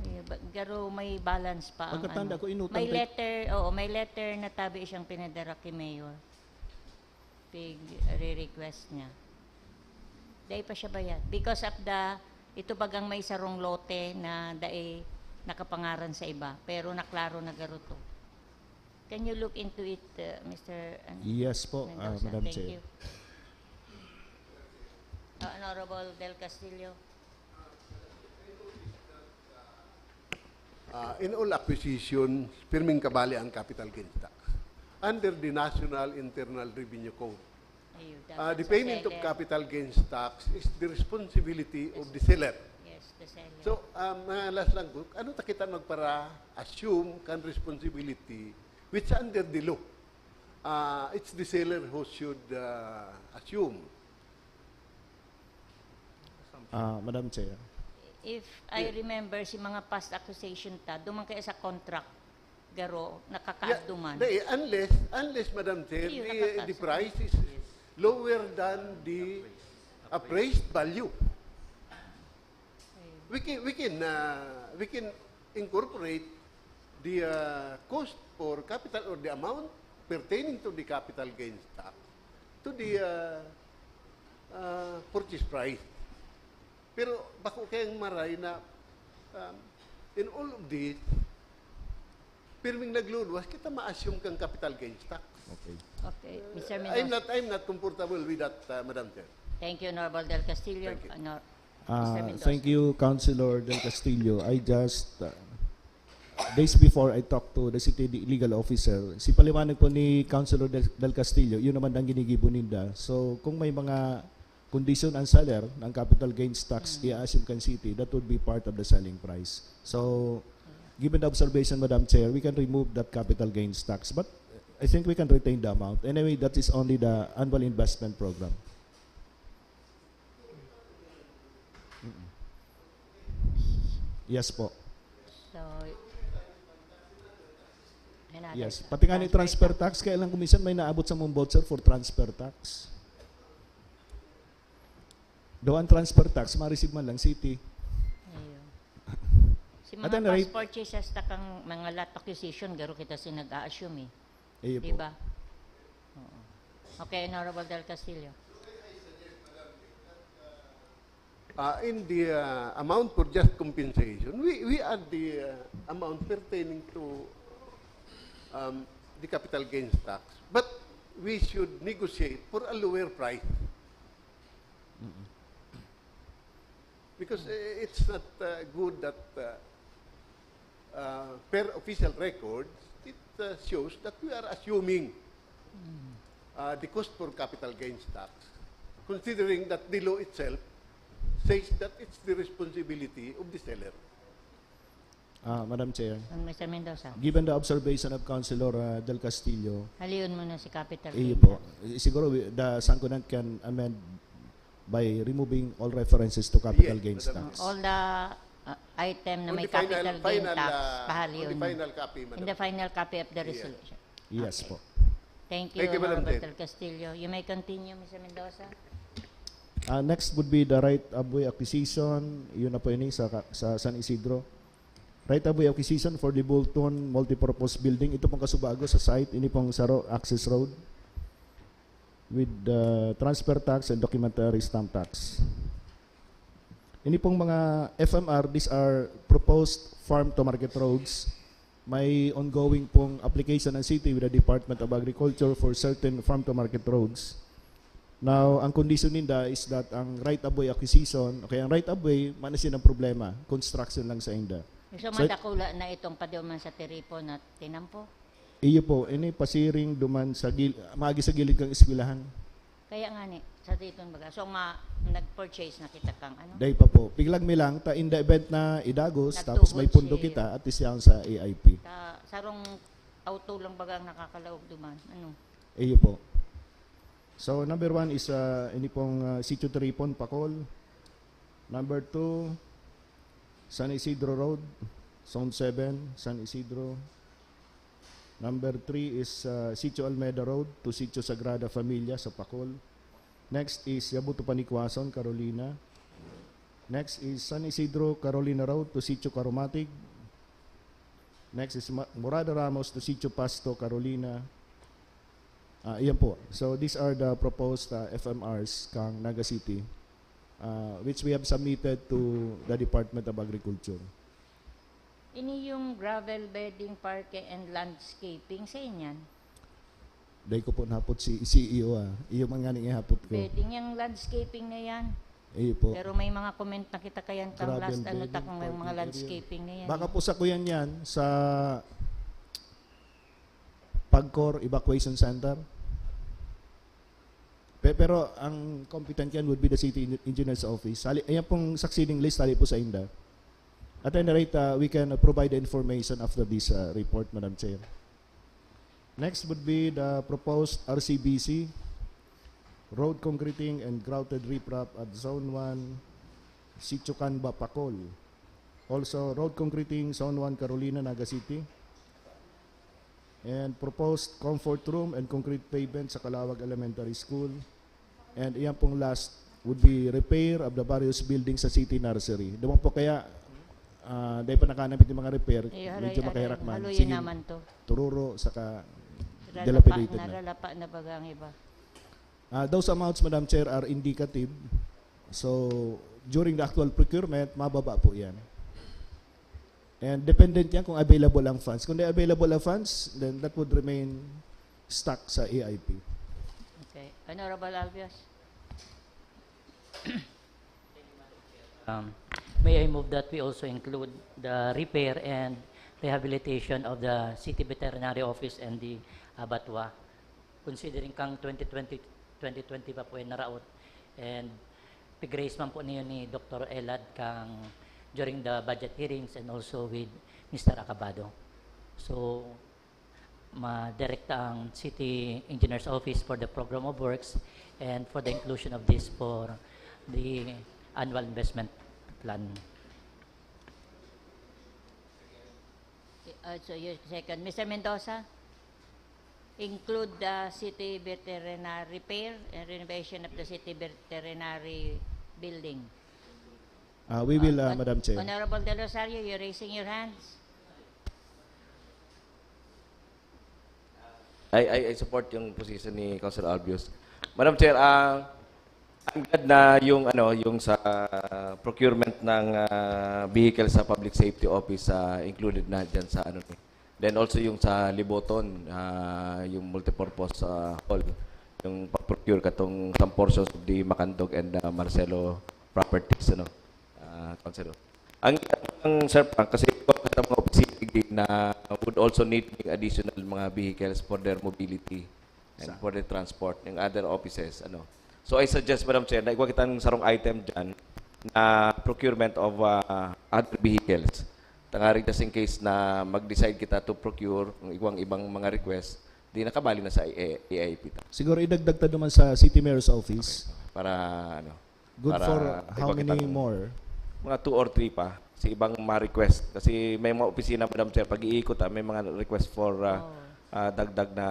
Ay, ba- Pero may balance pa ang Pagkatanda ano. ko, inutang May pa- letter, oo, may letter na tabi siyang pinadara kay Mayor. Pig re-request niya. Dai pa siya bayad. Because of the, ito bagang may sarong lote na dai nakapangaran sa iba, pero naklaro na garo to. Can you look into it, uh, Mister ano? Yes po, ah, Mendoza? Madam Thank Chair. you. Uh, Honorable Del Castillo. Ah, in all acquisitions, pirming kabali ang capital gains tax under the National Internal Revenue Code. Ayun, Uh, dapat the sa payment of seller. Capital gains tax is the responsibility of the seller. Yes, the seller. So, um, mga last lang po, ano ta kita magpara-assume kan responsibility which under the law, uh, it's the seller who should uh, assume. Ah, Madam Chair. If I remember, si mga past acquisition ta, duman kaya sa contract, garo, nakakaad duman. Di, unless, unless, Madam Chair, Ayun, the, nakakaad the sa price is lower than the appraised value. We can, we can, uh, we can incorporate the uh, cost or capital or the amount pertaining to the capital gains tax to the uh, uh, purchase price. Pero bako kayang maray na um, in all of this, pirming nagluluwas, kita ma-assume kang capital gains tax. Okay. Okay, Mister I'm Mendoza. not, I'm not comfortable with that, uh, Madam Chair. Thank you, Honorable Del Castillo. Thank you. Honor- Ah, Mister Mendoza. Thank you, Councilor Del Castillo. I just, uh, days before I talked to the city de- legal officer, si paliwanag po ni Councilor Del, Del Castillo, yun naman ang ginigibo ninda. So, kung may mga kondisyon ang seller ng capital gains tax, i-assume kan city, that would be part of the selling price. So, given the observation, Madam Chair, we can remove that capital gains tax. But I think we can retain the amount. Anyway, that is only the annual investment program. Mm-mm. Yes po. So, another Yes. sa- Pati nga ni transfer tax, kaya lang kuminsan may naabot sa mong voucher for transfer tax. Daw ang transfer tax, ma-receive man lang city. Ayun. Si At mga any rate- past purchases ta kang mga lot acquisition, garo kita si nag-a-assume eh. Ayun Di po. ba? Oo. Okay, Honorable Del Castillo. Uh, in the uh, amount for just compensation, we, we add the uh, amount pertaining to um, the capital gains tax. But we should negotiate for a lower price. Because uh, it's not uh, good that uh, uh, per official records, it uh, shows that we are assuming uh, the cost for capital gains tax, considering that the law itself says that it's the responsibility of the seller. Ah, Madam Chair, Ang Mister Mendoza. Given the observation of Councilor uh, Del Castillo, Halion mo na si capital iyo gain po, tax. Siguro we- the Sangguniang can amend by removing all references to capital Yes, gains Madam tax. All the uh, item na On may the final- capital gain final, tax, uh, pahalion on the mo. final copy, Madam In the final copy of the Yes. resolution. Yes po. Thank you, Thank you, Madam Honorable Chair. Del Castillo. You may continue, Mister Mendoza. Uh, next would be the right of way acquisition. Yun na po yun eh, sa, ka- sa San Isidro. Right of way acquisition for the Bolton Multipurpose Building. Ito pong kasubago sa site, ini pong Saro Access Road with the transfer tax and documentary stamp tax. Ini pong mga F M R, these are proposed farm to market roads. May ongoing pong application ng city with the Department of Agriculture for certain farm to market roads. Now, ang kondisyon ninda is that ang right of way acquisition, okay, ang right of way, mana siya ng problema, construction lang sa inda. So, So- madakula na itong paduman sa Tiripo na tinampo. Iyo po, ini pasiring duman sa gil, maagi sa gilid kang eskwelahan. Kaya nga ni, sa diton baga. So, ma, nag-purchase na kita kang ano? Day pa po. Piglag mi lang, ta in the event na idagos, Nagtugod tapos may pundo si- kita, at siya sa A I P. Sa sarong auto lang baga ang nakakalaog duman. Ano? Iyo po. So, number one is uh, ini pong uh, Sitio Tripon, Pacol. Number two, San Isidro Road, Zone seven, San Isidro. Number three is uh, Sitio Almeda Road to Sitio Sagrada Familia sa Pacol. Next is Yabuto Panicuason, Carolina. Next is San Isidro, Carolina Road to Sitio Caromatig. Next is Ma- Morada Ramos to Sitio Pasto, Carolina. Ah, iyan po. So these are the proposed uh, F M Rs kang Naga City, uh, which we have submitted to the Department of Agriculture. Ini yung gravel bedding, parke, and landscaping sa inyan? Dahil ko po nahapot si C E O ah. Iyo man nga ning ihapot ko. Bedding yung landscaping na yan. Iyo po. Pero may mga comment na kita kayan kang Gravel last ano bedding, ta kung may mga parking area. Landscaping na yan. Baka eh. po sa kuyan yan, sa Pagcor Evacuation Center. Pe- Pero ang competent yan would be the City Engineer's Office. Sali, ayan pong succeeding list, sali po sa inda. At any rate, uh, we can uh, provide the information after this uh, report, Madam Chair. Next would be the proposed R C B C, road concreting and grouted riprap at Zone one, Sitio Canba, Pacol. Also, road concreting, Zone one, Carolina, Naga City. And proposed comfort room and concrete pavement sa Calawag Elementary School. And iyan pong last would be repair of the various buildings sa City Nursery. Duman po kaya, ah, dahil pa nakanapit yung mga repair, Eh, medyo haluy- makahirak man. haluyin Sige, naman to. Tururo, saka Ralapa, dilapidated na. Naralapa na baga ang iba. Ah, those amounts, Madam Chair, are indicative. So, during the actual procurement, mababa po yan. And dependent yan kung available ang funds. Kung di available ang funds, then that would remain stuck sa A I P. Okay. Honorable Albios? Um, may I move that we also include the repair and rehabilitation of the City Veterinary Office and the abattoir, considering kang twenty twenty, twenty twenty pa po yung naraot, and pig-raise man po niyo ni Doctor Elad kang during the budget hearings and also with Mister Acabado. So, madirekta ang City Engineer's Office for the Program of Works and for the inclusion of this for the annual investment plan. Uh, so, your second. Mister Mendoza? Include the city veterinary repair and renovation of the city veterinary building. Ah, we will, ah, Hon- Madam Chair. Honorable Del Rosario, you're raising your hands. I, I, I support yung position ni Councilor Albios. Madam Chair, ah, I'm glad na yung ano, yung sa procurement ng ah, vehicles sa Public Safety Office ah, included na diyan sa ano ni. Then also yung sa Liboton, ah, yung multipurpose ah, hall, yung pag-procure katong some portions of the Macandog and ah, Marcelo properties, ano, ah, Councilor. Ang, ang Sir Frank, kasi ito ang mga opisina na would also need additional mga vehicles for their mobility and Sa- for the transport, yung other offices, ano. So I suggest, Madam Chair, na igwa kitang sarong item dyan na procurement of uh, other vehicles. Tangarig just in case na mag-decide kita to procure kung igwang ibang mga request, di nakabali na sa A- AIP ta. Siguro idagdag ta naman sa City Mayor's Office. Para, ano, Good para for how igwa many kitang more? Mga two or three pa. Sa ibang ma-request. Kasi may mga opisina, Madam Chair, pag-iikot, ah, may mga request for uh, Oh. ah, dagdag na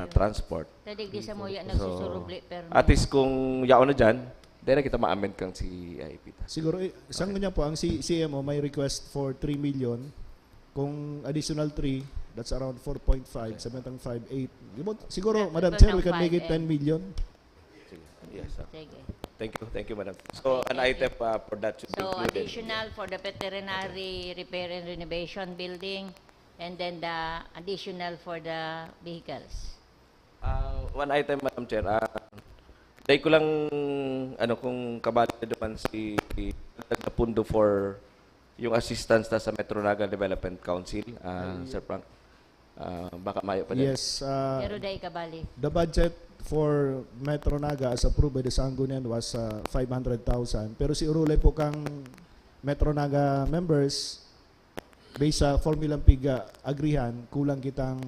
Ayun. transport. Sa digdi sa muya, So, nagsusurubli, pero at least kung yaon na dyan, dahil na kita ma-amend kang C I P ta. Siguro, eh, sangko niya po, ang C- C M O may request for three million. Kung additional three, that's around four point five, seven point five eight. Yun po, siguro, That- Madam that Chair, will we can not make it five, eh. ten million. Sige. Yes, sir. Sige. Thank you. Thank you, madam. So, Okay, an thank item you. uh, for that should be So, included. Additional for the veterinary repair and renovation building, and then the additional for the vehicles. Ah, one item, Madam Chair. Ah, dahil ko lang, ano, kung kabali na naman si dagdag na pundo for yung assistance na sa Metro Naga Development Council, ah, Sir Frank. Ah, baka mayo pa din. Yes, uh, Pero dai kabali. the budget for Metro Naga as approved by the Sanggunian was uh, five hundred thousand. Pero si urulay po kang Metro Naga members, based sa formula piga agrihan, kulang kitang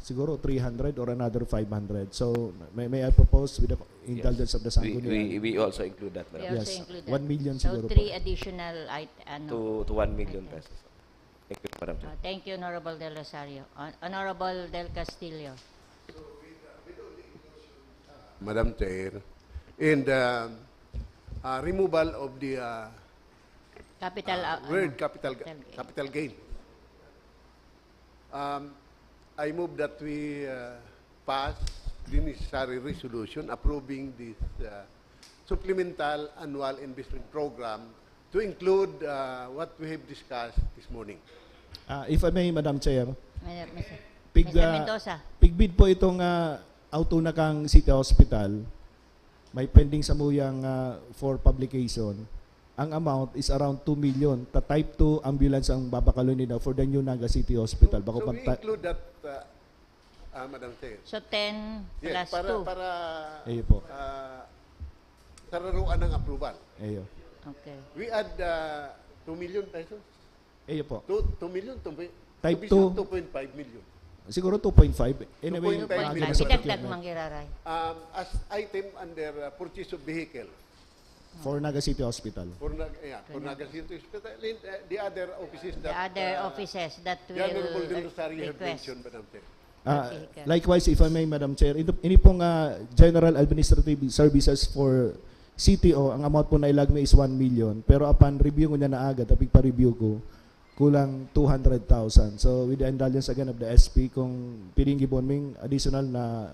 siguro three hundred or another five hundred. So, may, may I propose with the indulgence of the We, Sanggunian? we, we also include that, We madam. also Yes, include that. one million So, siguro po. Three additional it- ano, To, to one million pesos. Thank you, Madam Chair. Uh, thank you, Honorable Del Rosario. Hon- Honorable Del Castillo. Madam Chair, in the uh, removal of the uh, Capital, uh, uh, word ano, capital, capital gain. Capital gain. Um, I move that we uh, pass the necessary resolution approving this uh, supplemental annual investment program to include uh, what we have discussed this morning. Ah, if I may, Madam Chair, Madam- Mister pig, Mister ah, Mendoza. pigbid po itong ah, auto na kang City Hospital. May pending sa muyang ah, for publication. Ang amount is around two million. Ta type two ambulance ang babakalon nila for the new Naga City Hospital. Bako So pang we ta- include that, uh, uh, Madam Chair. So, ten Yes, plus para, two. Para Ayun po. uh, sararuan ng approval. Ayun. Okay. We add uh, two million pesos. Ayun po. Two, two million, two, Type two two. two point five million. Siguro two point five. Anyway, Two point five ah, million. nasa Idagdag procurement. man giraray. Um, as item under uh, purchase of vehicle For Naga City Hospital. for, Nag- yeah, for Naga City Hospital and uh, the other offices The that other uh, offices that the Honorable Del will Rosario have request. Mentioned, Madam Chair. Ah, Vehicle. Likewise, if I may, Madam Chair, ito, ini pong ah, General Administrative Services for C T O, ang amount po na ilagmi is one million. Pero upon review ko niya na agad, apig pa-review ko, kulang two hundred thousand. So, with the indulgence again of the S P, kung piling gibon ming additional na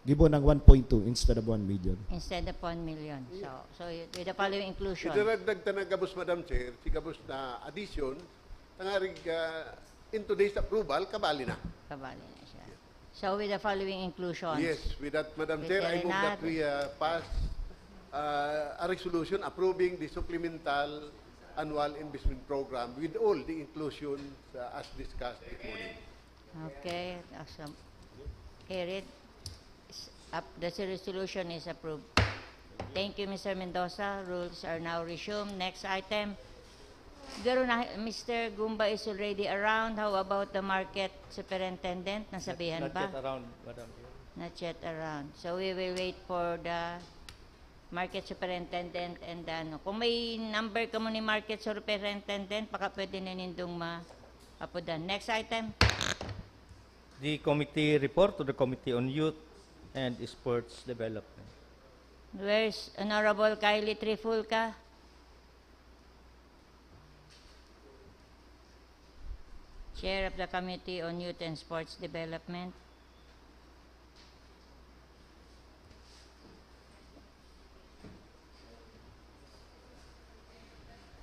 gibon ng one point two instead of one million. Instead of one million. So, so y- with the following inclusion, Idaragdag ta na gabos, Madam Chair, si gabos na addition, tangarig uh, in today's approval, kabali na. kabali na siya. So, with the following inclusions. Yes, with that, Madam Chair, I move that we uh, pass uh, a resolution approving the supplemental annual investment program with all the inclusions uh, as discussed this morning. Okay, awesome. Carried. S- Up, the resolution is approved. Thank you, Mister Mendoza. Rules are now resumed. Next item. Pero na, Mister Gumba is already around. How about the market superintendent? Nasabihan Not ba? Yet around, Madam Chair. Not yet around. So we will wait for the market superintendent and ano. Kung may number ka mo ni market superintendent, baka pwede na nindong ma apudan. Next item. The committee report to the Committee on Youth and Sports Development. Where's Honorable Kylie Trifulca? Chair of the Committee on Youth and Sports Development.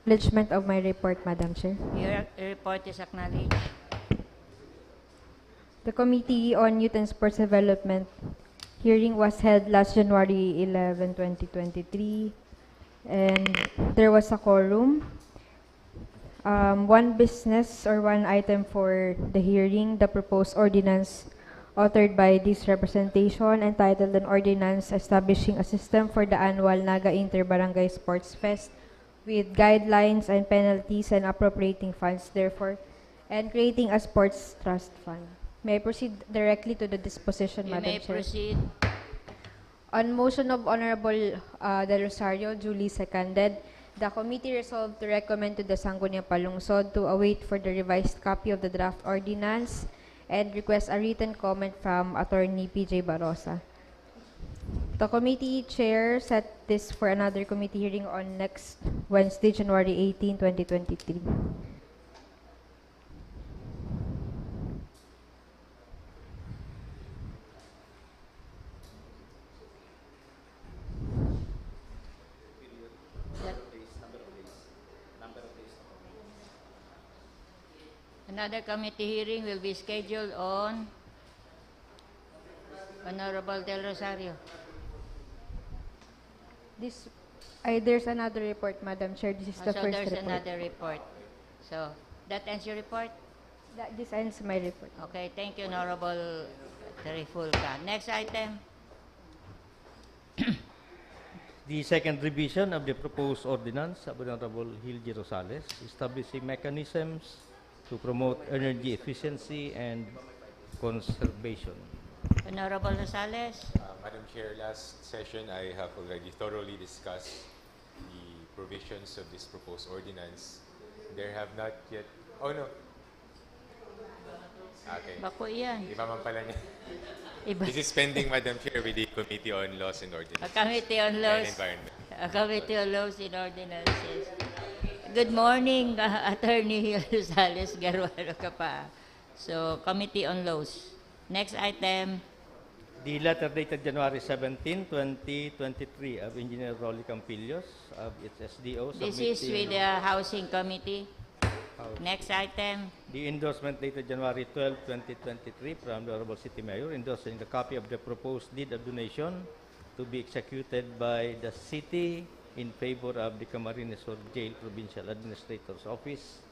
Acknowledgement of my report, Madam Chair. Your report is acknowledged. The Committee on Youth and Sports Development hearing was held last January eleven, twenty twenty-three, and there was a quorum. Um, one business or one item for the hearing, the proposed ordinance authored by this representation, entitled an ordinance establishing a system for the annual Naga Inter-Barangay Sports Fest with guidelines and penalties and appropriating funds therefore, and creating a sports trust fund. May I proceed directly to the disposition, You Madam may Chair? Proceed. On motion of Honorable uh, Del Rosario, duly seconded, the committee resolved to recommend to the Sangguniang Panlungsod to await for the revised copy of the draft ordinance and request a written comment from Attorney P J Barosa. The committee chair set this for another committee hearing on next Wednesday, January eighteen, twenty twenty-three. Another committee hearing will be scheduled on Honorable Del Rosario. This, ay, there's another report, Madam Chair. This is Ah, the so first there's report. Another report. So, that ends your report? That, this ends my report. Okay, thank you, Honorable Trifulca. Next item. The second revision of the proposed ordinance of Honorable Hildy Rosales, establishing mechanisms to promote energy efficiency and conservation. Honorable Rosales. Uh, Madam Chair, last session I have already thoroughly discussed the provisions of this proposed ordinance. There have not yet, oh no. Okay. Bako iyan. Iba man pala niya. Iba. This is pending, Madam Chair, with the Committee on Laws and Ordinances. Ah, Committee on Laws. And Environment. Ah, Committee on Laws and Ordinances. Good morning, ah, Attorney Rosales Garuano ka pa. So, Committee on Laws. Next item. The letter dated January seventeen, twenty twenty-three of Engineer Rolly Campillos of H S D O. This is submitting with the Housing Committee. House. Next item. The endorsement dated January twelve, twenty twenty-three from the Honorable City Mayor endorsing the copy of the proposed deed of donation to be executed by the city in favor of the Camarines Sur Jail Provincial Administrator's Office,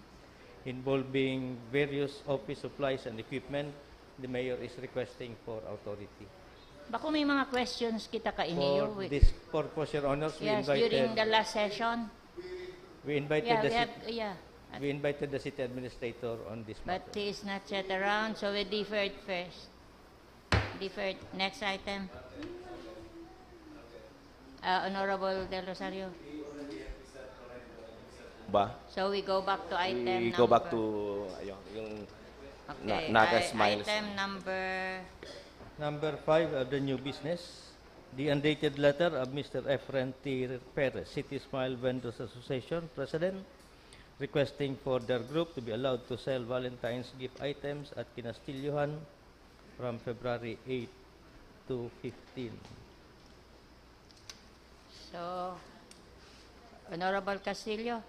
involving various office supplies and equipment. The mayor is requesting for authority. Bako may mga questions kita kaini, For we this purpose, Your Honors, we Yes, invited during the last session. We invited Yeah, the we have, cit- yeah. we invited the city administrator on this But matter. He is not yet around, so we deferred first. Deferred. Next item. Ah, Honorable Del Rosario. Ba? So we go back to item We number go back to, ayun, yung Okay, na- Naga i- Smiles. Item number Number five of the new business, the undated letter of Mister Efren T. Perez, City Smile Vendors Association President, requesting for their group to be allowed to sell Valentine's gift items at Kinastilyohan from February eight to fifteen. So, Honorable Castillo.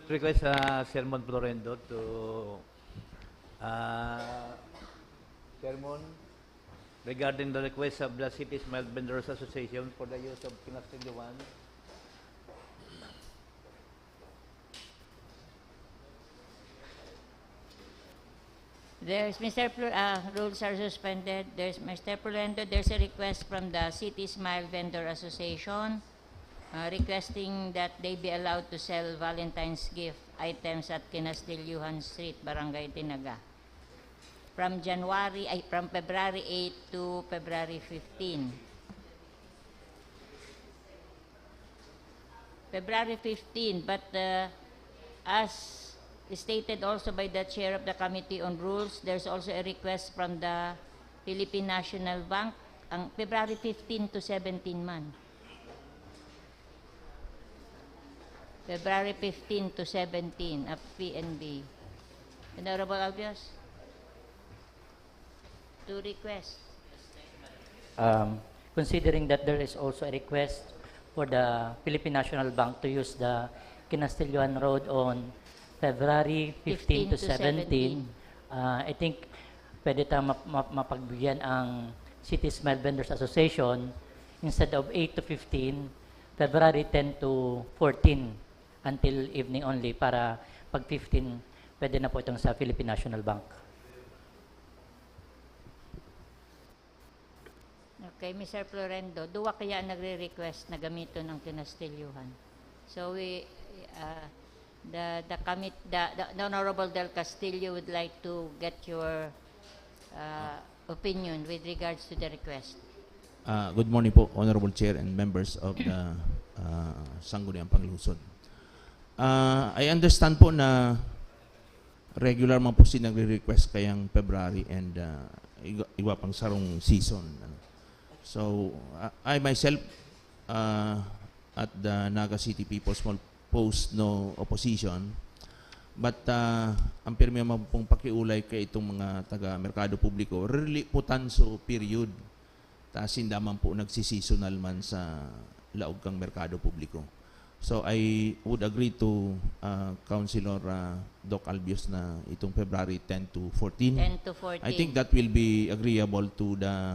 Request sa Sermon Florendo to, ah, Sermon, regarding the request of the City Smile Vendors Association for the use of Kinastilyohan. There's Mister Pl- uh, rules are suspended. There's Mister Polendo. There's a request from the City Smile Vendor Association, uh, requesting that they be allowed to sell Valentine's gift items at Kinastilyohan Street, Barangay Dinaga, from January, ay, from February eight to February fifteen. February fifteen, but, uh, as stated also by the chair of the Committee on Rules, there's also a request from the Philippine National Bank, ang February fifteen to seventeen man. February fifteen to seventeen of P N B. Honorable Albios? To request. Um, considering that there is also a request for the Philippine National Bank to use the Kinastilyohan Road on February fifteen to seventeen, uh, I think pwede ta map-, map-, mapagbigyan ang City Smile Vendors Association, instead of eight to fifteen, February ten to fourteen, until evening only, para pag fifteen, pwede na po itong sa Philippine National Bank. Okay, Mister Florendo, duwa kaya ang nagre-request na gamiton ang Kinastilyohan. So we, uh, the, the commit-, the, the, the Honorable Del Castillo would like to get your, uh, opinion with regards to the request. Ah, good morning po, Honorable Chair and members of the, ah, Sangguniang Panlungsod. Ah, I understand po na regular man po sila nagre-request kayang February and, ah, igwa, igwa pang sarong season, ano. So, ah, I myself, ah, at the Naga City People's Mall pose no opposition. But, ah, ang pirmi man pong pakiulay kay itong mga taga Merkado Publiko, really po tanso period. Ta sinda man po nagsi-seasonal man sa laog kan merkado publiko. So, I would agree to, ah, Councilor, ah, Doc Albios na itong February ten to fourteen. Ten to fourteen. I think that will be agreeable to the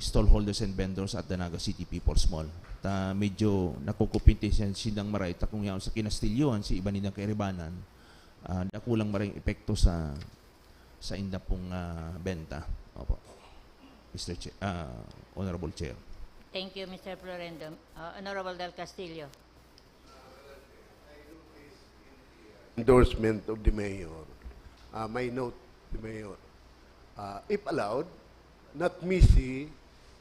stallholders and vendors at the Naga City People's Mall. Ta medyo nakukumpintisan sindang maray, ta kung yaon sa kinastilyohan, si iba nindang kairibanan, ah, dakulang maray epekto sa, sa inda pong, ah, benta. Opo. Mister Chair, ah, Honorable Chair. Thank you, Mister Florendo. Ah, Honorable Del Castillo. Endorsement of the mayor. Ah, my note, the mayor. Ah, if allowed, not miss si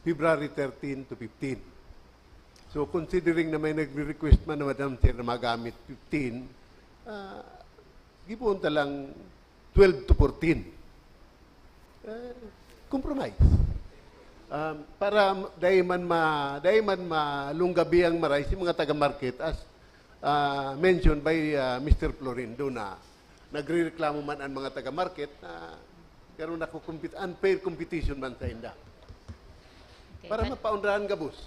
February thirteen to fifteen. So, considering na may nagre-request man na, Madam Chair, na magamit fifteen, ah, gibohon ta lang twelve to fourteen. Eh, compromise. Um, para m-, dai man ma-, dai man malunggabi ang maray si mga taga-market as, ah, mentioned by, ah, Mister Florindo na nagrereklamo man ang mga taga-market na garo nakukumpit-, unfair competition man sa inda. Okay, para but mapaunrahan gabos.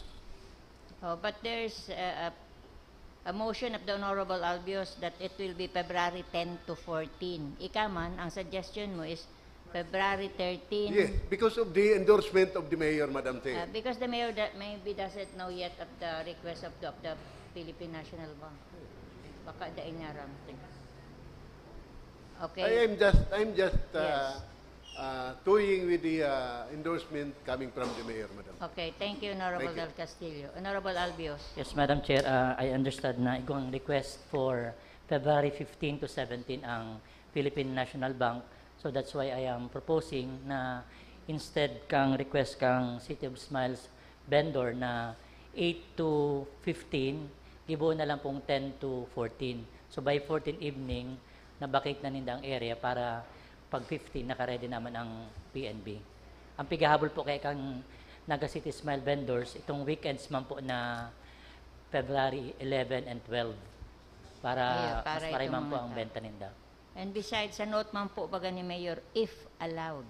Oh, but there's, uh, a, a motion of the Honorable Albios that it will be February ten to fourteen. Ika man, ang suggestion mo is February thirteen. Yes, because of the endorsement of the mayor, Madam Chair. Uh, because the mayor that maybe doesn't know yet of the request of the, of the Philippine National Bank. Baka dai niya aram. Okay. I am just, I'm just, uh, Yes. uh, toying with the, uh, endorsement coming from the mayor, Madam. Okay, thank you, Honorable Thank you. Del Castillo. Honorable Albios. Yes, Madam Chair, uh, I understand na igwang request for February fifteen to seventeen ang Philippine National Bank. So that's why I am proposing na instead kang request kang City of Smiles vendor na eight to fifteen, gibohon na lang pong ten to fourteen. So by fourteen evening, na-vacate na ninda ang area para pag fifteen, naka-ready naman ang P N B. Ang pigahabol po kay kang Naga City Smile vendors, itong weekends man po na February eleven and twelve, para Yeah, para mas maray itong man po mga ang tao. benta ninda. And besides, sa note man po baga ni Mayor, if allowed.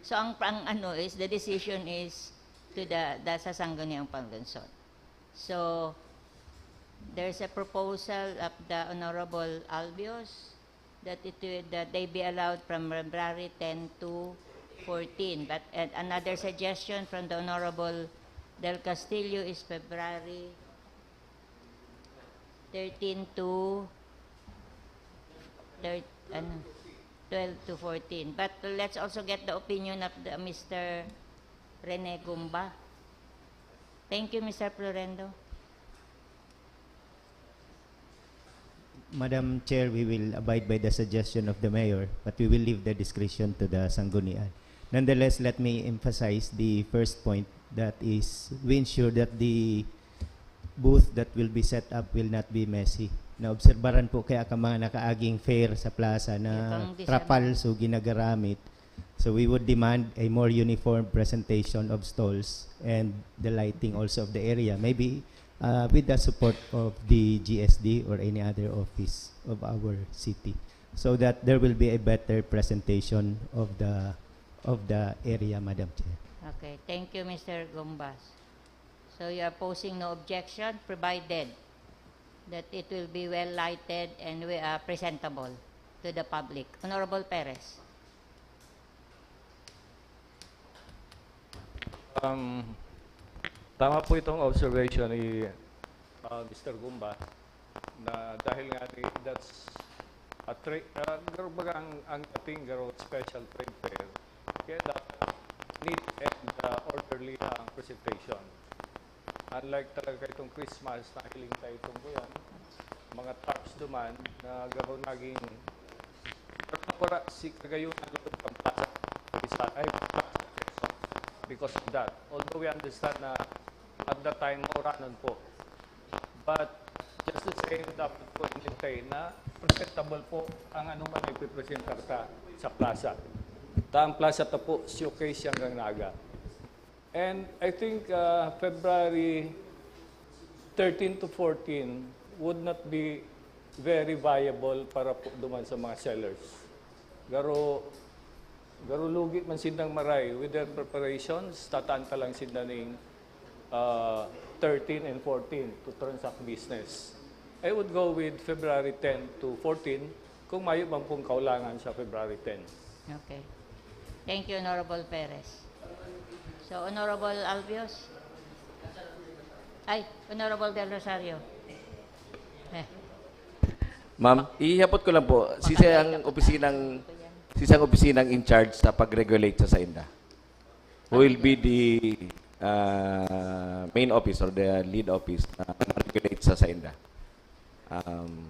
So, ang, ang ano is, the decision is to the, the sa Sangguniang Panlungsod. So, there's a proposal of the Honorable Albios that it will, that they be allowed from February ten to fourteen. But, and another suggestion from the Honorable Del Castillo is February thirteen to thir-, ano, twelve to fourteen. But let's also get the opinion of the Mister Rene Gumba. Thank you, Mister Florendo. Madam Chair, we will abide by the suggestion of the mayor, but we will leave the discretion to the Sanggunian. Nonetheless, let me emphasize the first point, that is, we ensure that the booth that will be set up will not be messy. Naobserbaran po kaya ka mga nakaaging fair sa plaza na Yung pang December. trapal, so ginagaramit. So we would demand a more uniform presentation of stalls and the lighting also of the area. Maybe, uh, with the support of the G S D or any other office of our city, so that there will be a better presentation of the, of the area, Madam Chair. Okay. Thank you, Mister Gumbas. So you are posing no objection, provided that it will be well lighted and we, uh, presentable to the public. Honorable Perez. Um, tama po itong observation ni, uh, Mister Gumba na dahil nga ni, that's a tra-, uh, garo baga ang, ang dating garo special trade fair. Kaya dapat neat and, uh, orderly ang presentation. Unlike talaga itong Christmas, nahiling tayo itong kuyan. Mga tarps duman na garo naging pagkapura si kagayunan ng Pampasa. Isa, ay, because of that. Although we understand na at that time, mauranan po. But Kasi sa inyo dapat po i-maintain na presentable po ang anong man ipipresenta ta sa plaza. Ta ang plaza ta po, showcase siyang gangnaga. And I think uh, February thirteen to fourteen would not be very viable para po duman sa mga sellers. Garo, garo lugi man sindang maray with their preparations, tataan ta lang sinda ning uh, thirteen and fourteen to transact business. I would go with February ten to fourteen kung mayo man pong kaulangan sa February ten. Okay. Thank you, Honorable Perez. So, Honorable Albios? Ay, Honorable Del Rosario. Eh, Ma'am, ihapot ko lang po, sisay ang opisinang sisay ang opisinang in charge sa pag-regulate sa sainda? Who will be the uh, main office or the lead office na mag-regulate sa sainda? Um,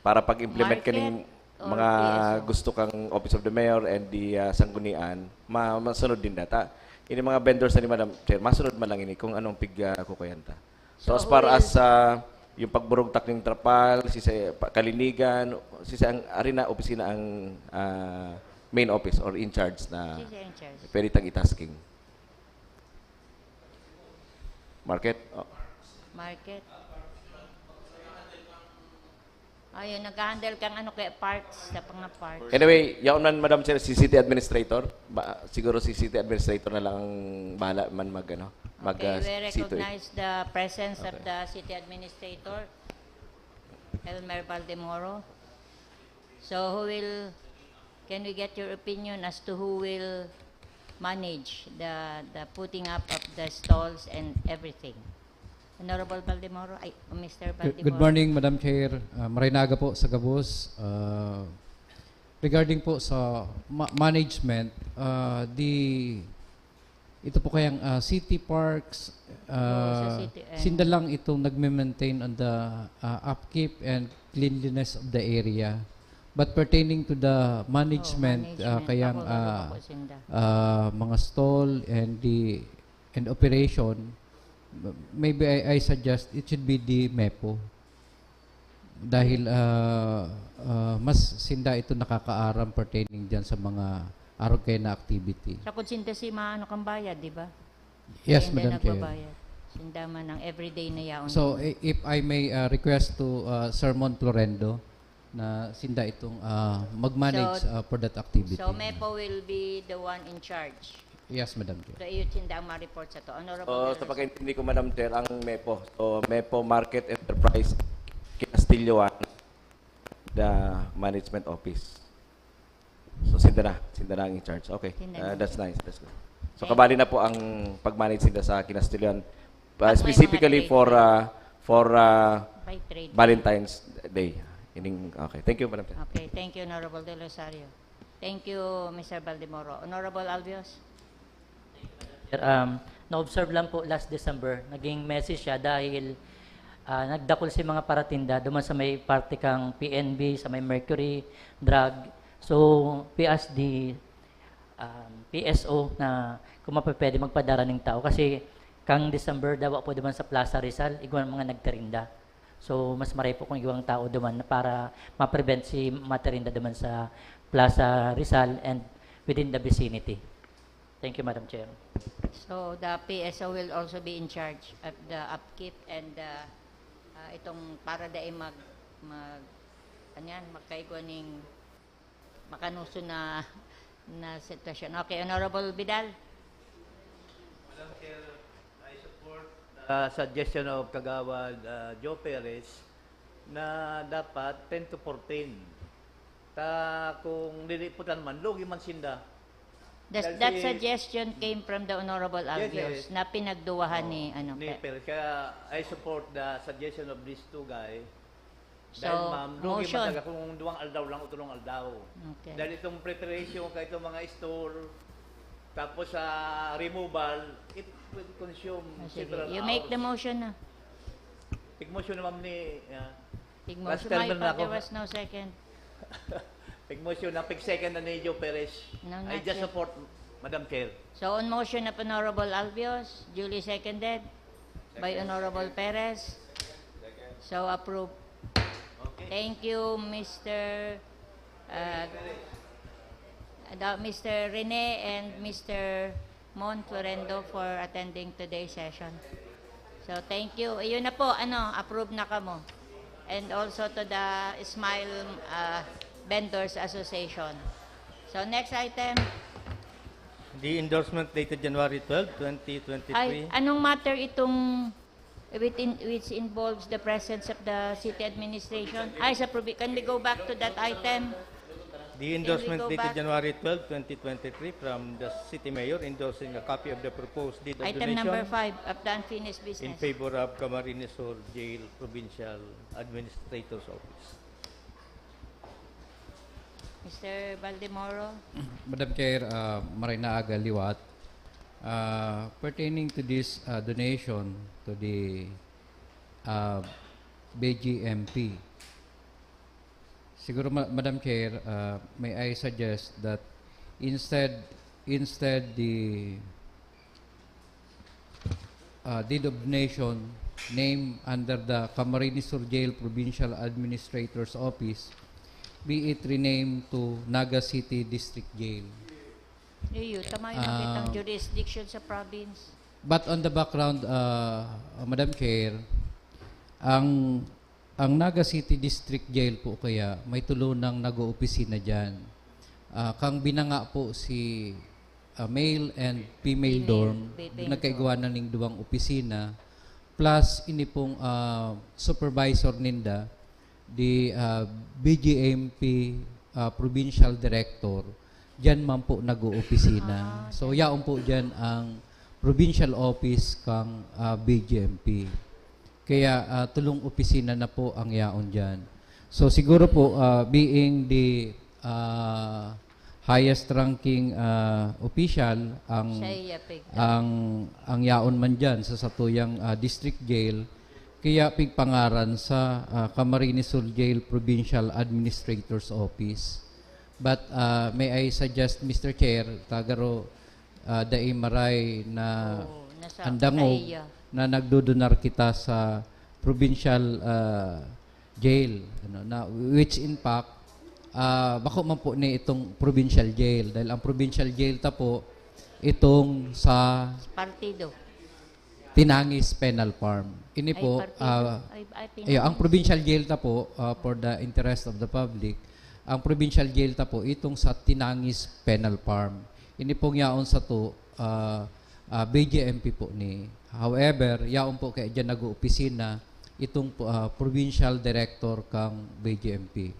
para pag-implement Market kaning or mga P S O? Gusto kang Office of the Mayor and the uh, Sanggunian, ma masunod din data. Ini mga vendors na ni Madam Chair, masunod man lang ini kung anong pig uh, kukuyan ta. So, So, as far who will- as uh, yung pagburugtak ng trapal, si sa pa- kalinigan, si sa ang arena, opisina ang uh, main office or in charge na Sisay in charge? Pwede tang i-tasking. Market? Oh. Market. Ayun, nag-handle kang ano kaya parks, sa mga parks. Anyway, yaon man, Madam Chair, si City Administrator. Ba, siguro si City Administrator na lang ang bahala man mag, ano, mag Okay, uh, we see to it. Recognize the presence of Okay. The city administrator, Elmer Valdemoro. So who will, can we get your opinion as to who will manage the the putting up of the stalls and everything? Honorable Valdemoro, ay, Mister Valdemoro. Good morning, Madam Chair. Uh, maray na aga po sa gabos. Uh, regarding po sa ma- management, uh, the ito po kayang uh, city parks, uh, Oo, sa city, eh. Sinda lang itong nagme-maintain on the uh, upkeep and cleanliness of the area. But pertaining to the management, Oo, uh, kayang Ako, garo uh, ako sinda. uh, mga stall and the and operation, maybe I, I suggest it should be the MEPO. Dahil uh, uh, mas sinda ito nakakaaram pertaining dyan sa mga arog kayo na activity. Sa kung sinda si maano kang bayad, di ba? Yes, Sinda Madam Chair. Nagbabayad. Sinda man ang everyday na yaon. So, i- if I may uh, request to uh, Sermon Florendo na sinda itong uh, mag-manage So, uh, for that activity. So, MEPO will be the one in charge. Yes, Madam Chair. So, iyo sinda ang ma-report sa to. Honorable So, Del sa Rosario. pagkaintindi ko, Madam Chair, ang MEPO, so MEPO Market Enterprise, Kinastilloan, the Management Office. So, sinda na, sinda na ang in charge. Okay, Sinda uh, na. That's nice, that's good. So, Thank kabali na po ang pag-manage nila sa Kinastilloan, uh, Pag may mga specifically trade for fair. uh, for uh, By trade. Valentine's Day. Ining, okay, thank you, Madam Chair. Okay, thank you, Honorable Del Rosario. Thank you, Mister Valdemoro. Honorable Albios? Sir, um, na-observe lang po last December, naging messy siya dahil ah, nagdakul si mga paratinda duman sa may parte kang P N B, sa may Mercury, Drug. So, we asked the um, P S O na kung mapapwede magpadara ning tao kasi kang December dawa po duman sa Plaza Rizal, igwa mga nagtirinda. So, mas maray po kung igwang tao duman para ma-prevent si matirinda duman sa Plaza Rizal and within the vicinity. Thank you, Madam Chair. So, the P S O will also be in charge of the upkeep and the, ah, itong para dai mag, mag, ano yan, magkaigwa ning makanuso na, na sitwasyon. Okay, Honorable Vidal? Madam Chair, I support the suggestion of Kagawad uh, Joe Perez na dapat ten to fourteen. Ta kung dili po tan man, lugi man sinda. That, Dahil that si- suggestion came from the Honorable Yes, Albios yes. na pinagduwahan ni, ano, Ni Pe- Perez. Kaya I support the suggestion of these two guys. Dahil So, ma'am, lugi motion. man talaga kung duwang aldaw lang o tulong aldaw. Okay. Dahil itong preparation, kaya itong mga store, tapos sa removal, it will consume Ah, sige. several You make hours. The motion na. Pig-motion na ma'am ni, ah, Pig Last motion. term May na pa, ako. There was no second. Pig-motion na, pig-second na ni Joe Perez. No, I not just yet. Support, Madam Chair. So, on motion of Honorable Albios, duly seconded by Honorable Perez. So, approve. Thank you, Mister uh, the- Mister Rene and Mister Mon Florendo for attending today's session. So, thank you. Ayun na po, ano, approve na kamo. And also to the Smile uh, Vendors Association. So, next item. The endorsement dated January twelve, twenty twenty-three. Ay, anong matter itong which, in, which involves the presence of the city administration? Ay, sa provi- can we go back to that item? The endorsement go dated back? January twelve, twenty twenty-three from the city mayor endorsing a copy of the proposed deed of Item donation number five of the unfinished in business. favor of Camarines Sur Jail Provincial Administrator's Office. Mister Baldemoro? Madam Chair, uh, maray na aga liwat. Uh, pertaining to this uh, donation to the uh, B G M P, siguro, Ma- Madam Chair, uh, may I suggest that instead instead the uh, deed of donation name under the Camarines Sur Jail Provincial Administrator's Office, be it renamed to Naga City District Jail. Iyo, tama yung nakitang Ah. Jurisdiction sa province. But on the background, uh, Madam Chair, ang ang Naga City District Jail po kaya may tulo nang nag-oopisina dyan. Ah, kang binanga po si ah, male and female Female, dorm, female nagkaigwa na ning duwang opisina, plus ini pong ah, supervisor ninda, the ah, B G M P ah, provincial director, dyan man po nag-oopisina. Ah, So, yaon po dyan ang provincial office kang ah, B G M P. Kaya ah, tulong opisina na po ang yaon dyan. So, siguro po, ah, being the ah, highest ranking ah, official, ang Siya iya pig- ang ang yaon man dyan sa satuyang ah, district jail, kaya pigpangaran sa ah, Camarines Sur Jail Provincial Administrator's Office. But ah, may I suggest, Mister Chair, tagaro ah, dai maray na Oo, nasa- andangog sa iya. na nagdudunar kita sa provincial ah, jail, ano, na which in fact ah, bako man po ni itong provincial jail, dahil ang provincial jail ta po itong sa Partido. Tinangis Penal Farm. Ini Ay, po, partido. ah, Ay, ay, iyo, ang Tinangis. Provincial Jail ta po, ah, for the interest of the public, ang Provincial Jail ta po itong sa Tinangis Penal Farm. Ini pong yaon sa to, ah, ah, B J M P po ni. However, yaon po kaya dyan nag-oopisina itong ah, provincial director kang B J M P.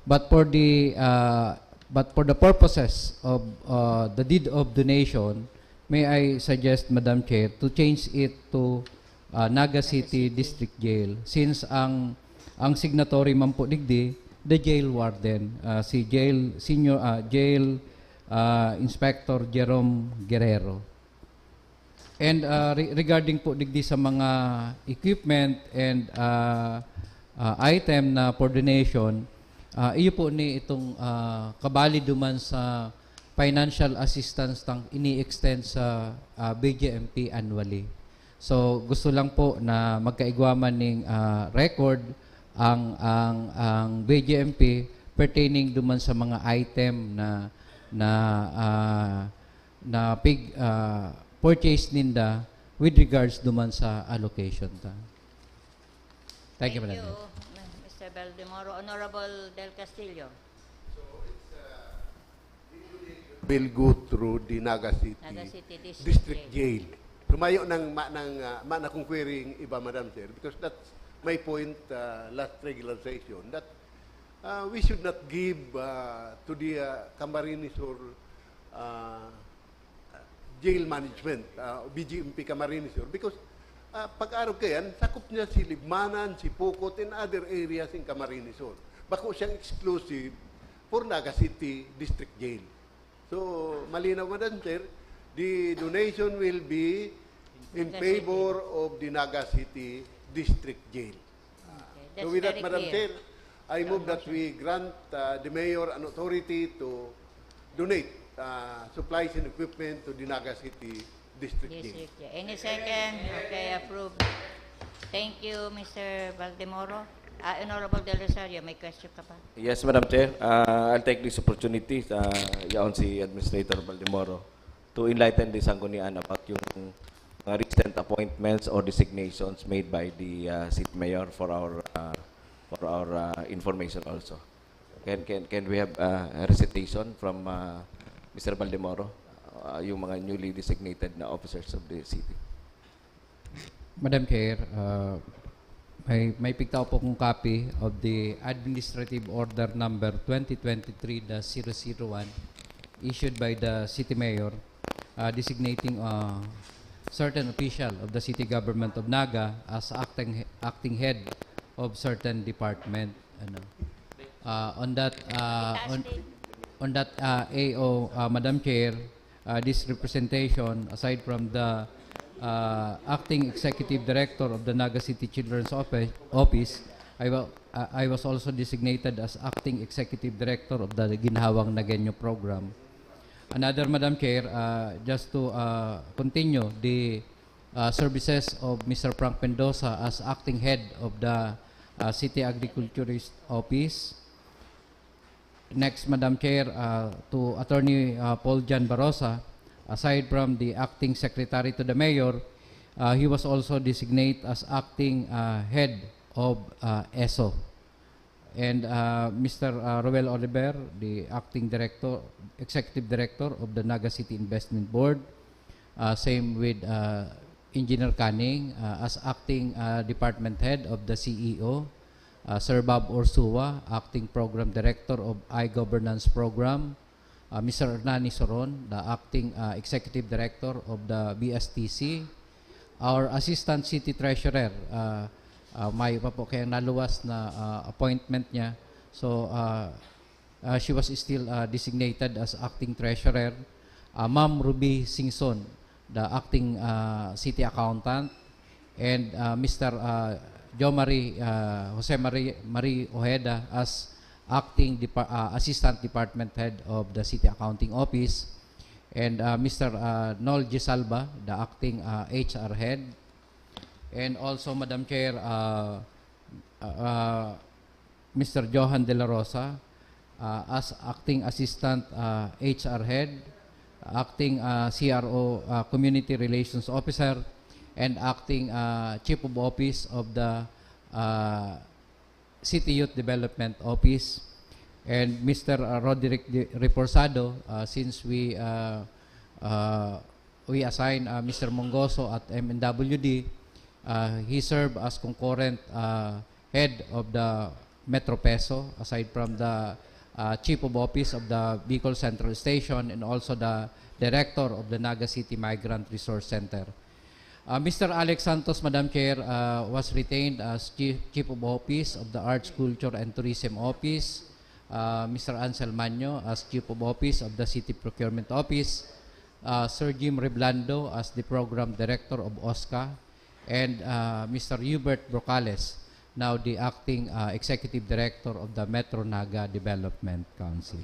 But for the ah, but for the purposes of ah, the deed of donation, may I suggest, Madam Chair, to change it to ah, Naga City District Jail, since ang ang signatory man po digdi, the jail warden, ah, si jail senior ah, jail ah, inspector Jerome Guerrero. And ah, re- regarding po digdi sa mga equipment and ah, ah, item na for donation, ah, iyo po ni itong ah, kabali duman sa financial assistance tang ini-extend sa ah, B J M P annually. So gusto lang po na magkaigwa man ning ah, record ang ang ang B J M P pertaining duman sa mga item na na ah, na pig ah, purchase ninda with regards duman sa allocation ta. Thank you, Madam Chair. Mister Baldemoro. Honorable Del Castillo. Will go through the Naga City, Naga City District District Jail. Jail. Sumayo ng ma ng ah, ma na kong query yung iba, Madam Chair, because that's my point uh, last regular session, that uh, we should not give uh, to the uh, Camarines Sur uh, jail management, uh, B G M P Camarines Sur, because uh, pag-arog kayan, sakop niya si Libmanan, si Pocot, and other areas in Camarines Sur. Bako siyang exclusive for Naga City District Jail. So, malinaw, Madam Chair, the donation will be in Naga favor of the Naga City District Jail. Okay, So that's with that, very Madam clear. Chair, I move that we grant uh, the mayor an authority to donate uh, supplies and equipment to the Naga City District Jail. District Jail. Any second? Okay, approved. Thank you, Mister Baldemoro. Ah, Honorable Del Rosario, may question ka pa? Yes, Madam Chair. Uh, I'll take this opportunity, uh, yaon si Administrator Baldemoro, to enlighten the Sanggunian about yung mga recent appointments or designations made by the uh, City Mayor for our uh, for our uh, information also. Can can can we have uh, a recitation from uh, Mister Baldemoro, uh, yung mga newly designated na officers of the city? Madam Chair, uh, may, may pigtao po kong copy of the Administrative Order Number twenty twenty-three dash zero zero one issued by the City Mayor uh, designating uh, certain official of the City Government of Naga as acting acting head of certain department. Ano. Uh, on that uh, on, on that uh, A O, uh, Madam Chair, uh, this representation, aside from the uh, acting executive director of the Naga City Children's Office, Office I, wa- uh, I was also designated as acting executive director of the Ginhawang Nagueño program. Another, Madam Chair, uh, just to uh, continue the uh, services of Mister Frank Mendoza as acting head of the uh, City Agriculturist Office. Next, Madam Chair, uh, to Attorney uh, Paul Jan Barosa, aside from the acting secretary to the mayor, uh, he was also designated as acting uh, head of uh, ESO. And uh, Mister Uh, Roel Oliver, the acting director, executive director of the Naga City Investment Board, uh, same with uh, Engineer Canning uh, as acting uh, department head of the C E O, uh, Sir Bob Ursua, acting program director of iGovernance program, uh, Mister Hernani Soron, the acting uh, executive director of the B S T C, our assistant city treasurer, uh, uh, mayo pa po kayang naluwas na uh, appointment niya. So, uh, uh, she was still uh, designated as acting treasurer. Uh, Ma'am Ruby Singson, the acting uh, city accountant, and uh, Mister Uh, Joe Marie, uh, Jose Marie, Marie Ojeda as acting depa- uh, assistant department head of the city accounting office, and uh, Mister Uh, Nol Gisalba, the acting uh, H R head, and also, Madam Chair, uh, uh, uh, Mister Johan De La Rosa uh, as acting assistant uh, H R head, acting uh, C R O uh, community relations officer, and acting uh, chief of office of the uh, City Youth Development Office, and Mister uh, Roderick Di- Reforzado, uh, since we uh, uh, we assign uh, Mister Mongoso at M N W D, uh, he served as concurrent uh, head of the Metro PESO, aside from the uh, chief of office of the Bicol Central Station and also the director of the Naga City Migrant Resource Center. Uh, Mister Alex Santos, Madam Chair, uh, was retained as Chief, Chief of Office of the Arts, Culture, and Tourism Office, uh, Mister Ansel Manyo as Chief of Office of the City Procurement Office, uh, Sir Jim Reblando as the Program Director of OSCA, and uh, Mister Hubert Brocales, now the Acting uh, Executive Director of the Metro Naga Development Council.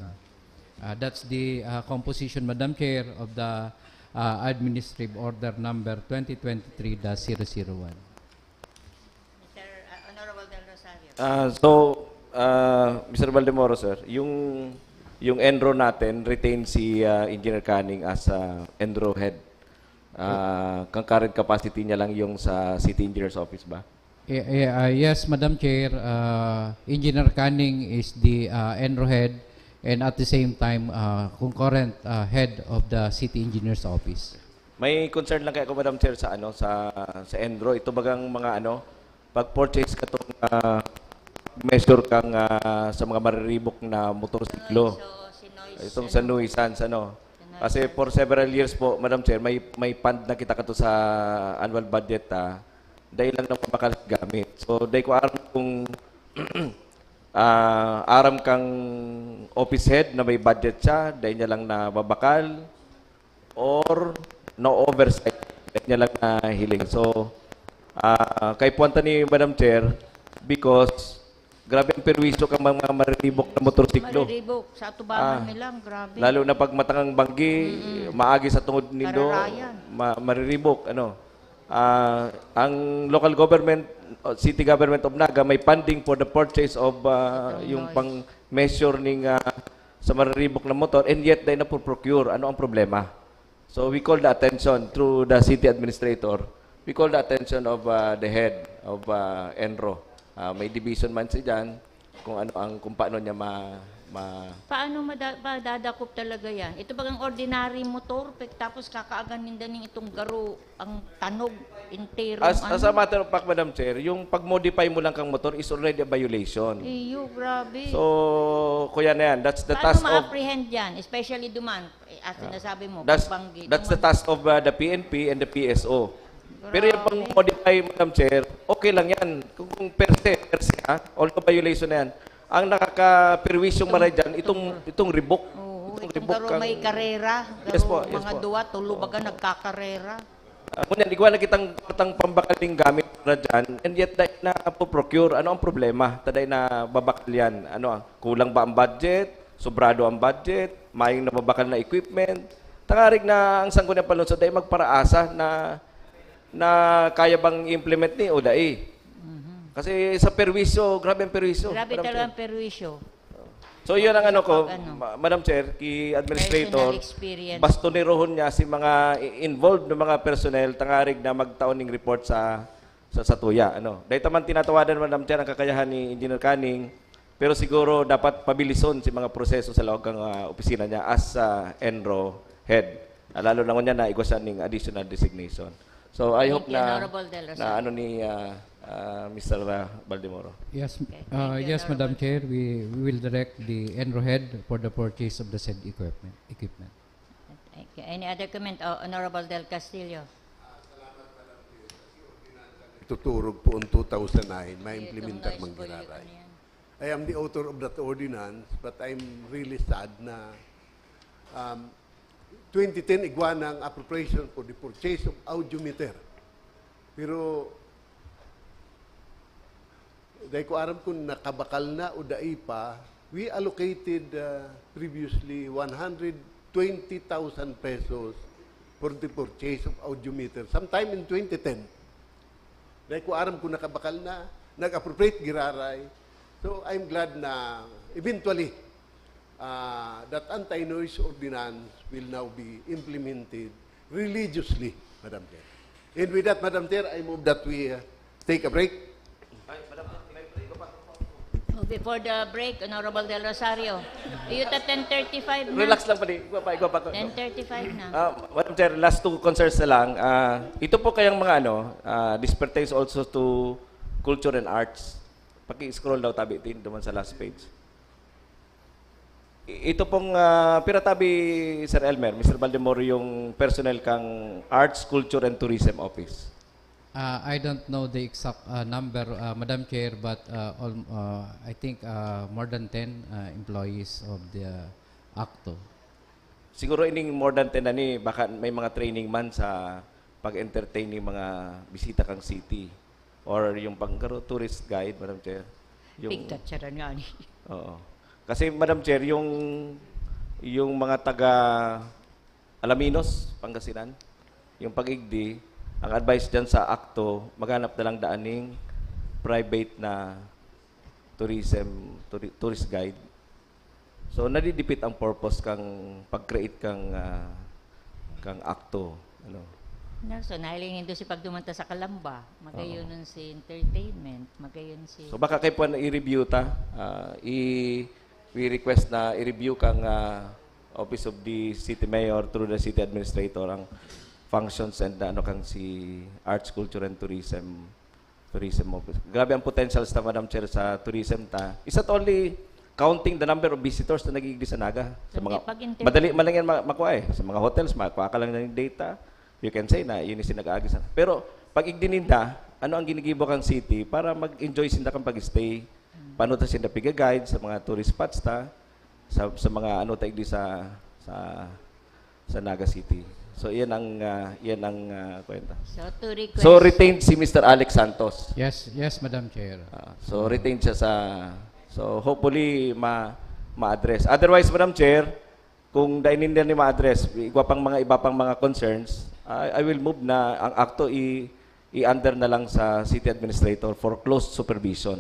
Uh, that's the uh, composition, Madam Chair, of the uh, Administrative Order Number twenty twenty-three dash zero zero one. Mister uh, Honorable Del Rosario. Uh, so, uh, Mister Baldemoro, sir, yung yung ENRO natin, retain si uh, Engineer Canning as uh, ENRO head. Uh, kang current capacity niya lang yung sa City Engineer's Office ba? Eh, eh, uh, yes, Madam Chair, uh, Engineer Canning is the uh, ENRO head and at the same time uh, concurrent uh, head of the City Engineer's Office. May concern lang kaya ako, Madam Chair, sa ano, sa sa ENRO. Ito bagang mga ano, pag-purchase katong uh, measure kang uh, sa mga mariribok na motorsiklo. So, si noise, Itong ano, sa nuisance, ano. si noise, Kasi ano. For several years po, Madam Chair, may may fund na kita kato sa annual budget, ah. Dahil lang na mabakal gamit. So, dahil ko aram kung ah, aram kang office head na may budget siya, dahil niya lang nababakal, or no oversight, dahil niya lang nahiling. So, ah, kay puwanta ni Madam Chair, because grabe ang perwisyo kang mga mariribok na motorsiklo. Mariribok. Sa atubangan Ah, nilang, grabe. Lalo na pag matangang banggi, maagi sa tungod nindo, Kararayan. ma- mariribok, ano. Ah, ang local government, uh, city government of Naga may funding for the purchase of, ah, yung pang measure ning, ah, sa mariribok na motor, and yet dai na procure. Ano ang problema? So we call the attention through the city administrator. We call the attention of, ah, the head of, ah, ENRO. Ah, may division man siya dyan kung ano ang, kung paano niya ma-, ma- Paano mada-, madadakop talaga yan? Ito bagang ordinary motor, pek-, tapos kakaagan ninda ning itong garo, ang tanog, entero, As, ano? As a matter of fact, Madam Chair, yung pag-modify mo lang kang motor is already a violation. Iyo, grabe. So, kuya na yan. That's the Paano task of ma-apprehend yan? Especially duman, eh, as sinasabi mo, that's, pagbanggi, that's the duman. Task of, uh, the P N P and the P S O. Pero yung Grabe. Pang-modify, Madam Chair, okay lang yan. Kung, kung per se, per se, ha? Although violation na yan. Ang nakakaperwisyong maray dyan, itong, itong ribok. Oo, itong itong ribok garo kang may karera. Yes po, garo yes mga po. Duwa, tulo baga Oo. Nagkakarera. Ah, ngunyan, igwa na kitang kwartang pambakal ning gamit para dyan, and yet dai na procure. Ano ang problema? Ta dai na babakal yan. Ano, kulang ba ang budget? Sobrado ang budget? Mayong nababakal na equipment? Tangarig na ang Sangguniang Panlungsod dai magparaasa na, na kaya bang i-implement ni o dai? Mhm. Kasi sa perwisyo, grabe ang perwisyo. Grabe Madam talaga Chair. Ang perwisyo. So, yun ang ano ko, Pag ano, Ma-, Madam Chair, ki Administrator, personal experience. Bastonerohon niya si mga i-, involved na mga personnel, tangarig na magtaon ning report sa, sa satuya. Ano. Dahil taman tinatawadan, Madam Chair, ang kakayahan ni Engineer Canning, pero siguro dapat pabilison si mga proseso sa laog kang, ah, opisina niya as, ah, ENRO head. Ah, lalo na ngunyan na igwa siya ning additional designation. So, I Thank hope you, na, Honorable Del Rosario. Na ano ni, ah, ah, Mister, ah, Baldemoro. Yes, Okay, uh, thank you, yes, Honorable. Madam Chair, we, we will direct the ENRO head for the purchase of the said equipment, equipment. Thank you. Any other comment? Oh, Honorable Del Castillo. Tuturog po ang two thousand nine, Itong ma-implementar noise man po, giraray. Ano yan? I am the author of that ordinance, but I'm really sad na, um, twenty ten igwa na ang appropriation for the purchase of audiometer. Pero, dai ko aram kung nakabakal na o dai pa, we allocated, uh, previously one hundred twenty thousand pesos for the purchase of audiometer sometime in twenty ten. Dai ko aram kung nakabakal na, nag-appropriate giraray. So, I'm glad na eventually, ah, that anti-noise ordinance will now be implemented religiously, Madam Chair. And with that, Madam Chair, I move that we, uh, take a break. Oh, before the break, Honorable Del Rosario, you ta ten thirty-five na. Relax lang pali. Igwa pa, igwa pa. Ten thirty-five na. Ah, Madam Chair, last two concerns na lang. Ah, ito po kayang mga ano, ah, this pertains also to culture and arts. Paki-scroll daw tabi din, duman sa last page. I-, ito pong, ah, piratabi, Sir Elmer, Mister Baldemoro, yung personnel kang Arts, Culture, and Tourism Office. Uh, I don't know the exact, uh, number, uh, Madam Chair, but, uh, al-, uh, I think, uh, more than ten, uh, employees of the ACTO. Siguro ining more than ten na ni, baka may mga training man sa pag-entertain ng mga bisita kang city. Or yung pang-, pero tourist guide, Madam Chair. Yung Pigtatsaran nga ni. Oo. Kasi, Madam Chair, yung, yung mga taga Alaminos, Pangasinan, yung pag-igdi, ang advice dyan sa ACTO, maghanap na lang daan ning private na tourism, touri-, tourist guide. So, nadidipit ang purpose kang pag-create kang, ah, kang ACTO, ano. No, so, nahiling nindo si pagduman ta sa Kalamba, magayon Oo. nun si entertainment, magayon si So, baka kay puwan i-review ta, ah, i-, we request na i-review kang, ah, Office of the City Mayor through the City Administrator ang functions and, ano, kang si Arts, Culture and Tourism, Tourism Office. Grabe ang potentials ta, Madam Chair, sa tourism ta. It's not only counting the number of visitors na nag-iigdi sa Naga. Sa Kundi mga, pag inter- madali man lang yan ma-, makuha eh. Sa mga hotels, makuha ka lang ng data. You can say na yun yung sinag-aagi sa. Pero pag igdi ninda, ano ang ginigibo kang city para mag-enjoy sinda kang pag-stay? Paano ta sinda piga-guide sa mga tourist spots ta? Sa, sa mga ano ta igdi sa, sa, sa Naga City. So, iyan ang, ah, iyan ang, ah, kwenta. So, to request So, retained si Mister Alex Santos. Yes, yes, Madam Chair. Ah, so, retained siya sa, so, hopefully, ma-, ma-address. Otherwise, Madam Chair, kung dai ninda ni ma-address, igwa pang mga iba pang mga concerns, I, I will move na ang ACTO i-, i-under na lang sa city administrator for close supervision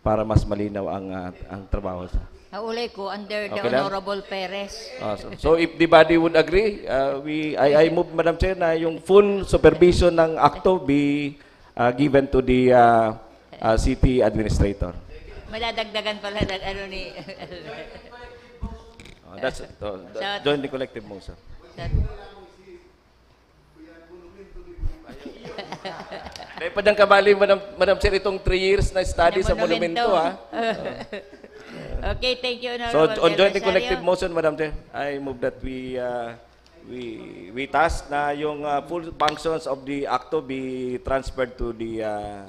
para mas malinaw ang, ah, ang trabaho. Naulay ko under the Okay lang? Honorable Perez. Ah, so, so if the body would agree, uh, we I, I move, Madam Chair, na yung full supervision ng ACTO be uh, given to the uh, uh, city administrator. Madadagdagan pala ng ano ni... Uh, that's it. Uh, Sa- jointly collective motion. Sa- Dahil pa dyan kabali, Madam, Madam Chair, itong three years na study Na sa monumento, monumento. Ha? Okay, thank you, So, Honorable on jointly Del collective Rosario. Motion, Madam Chair, I move that we uh, we we task na yung uh, full functions of the ACTO be transferred to the uh,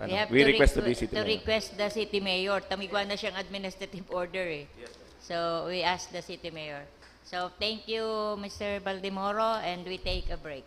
ano, We have we to request to requ- the city to mayor. request the city mayor. Tamigwa na siyang administrative order eh. So, we ask the city mayor. So, thank you, Mister Baldemoro, and we take a break.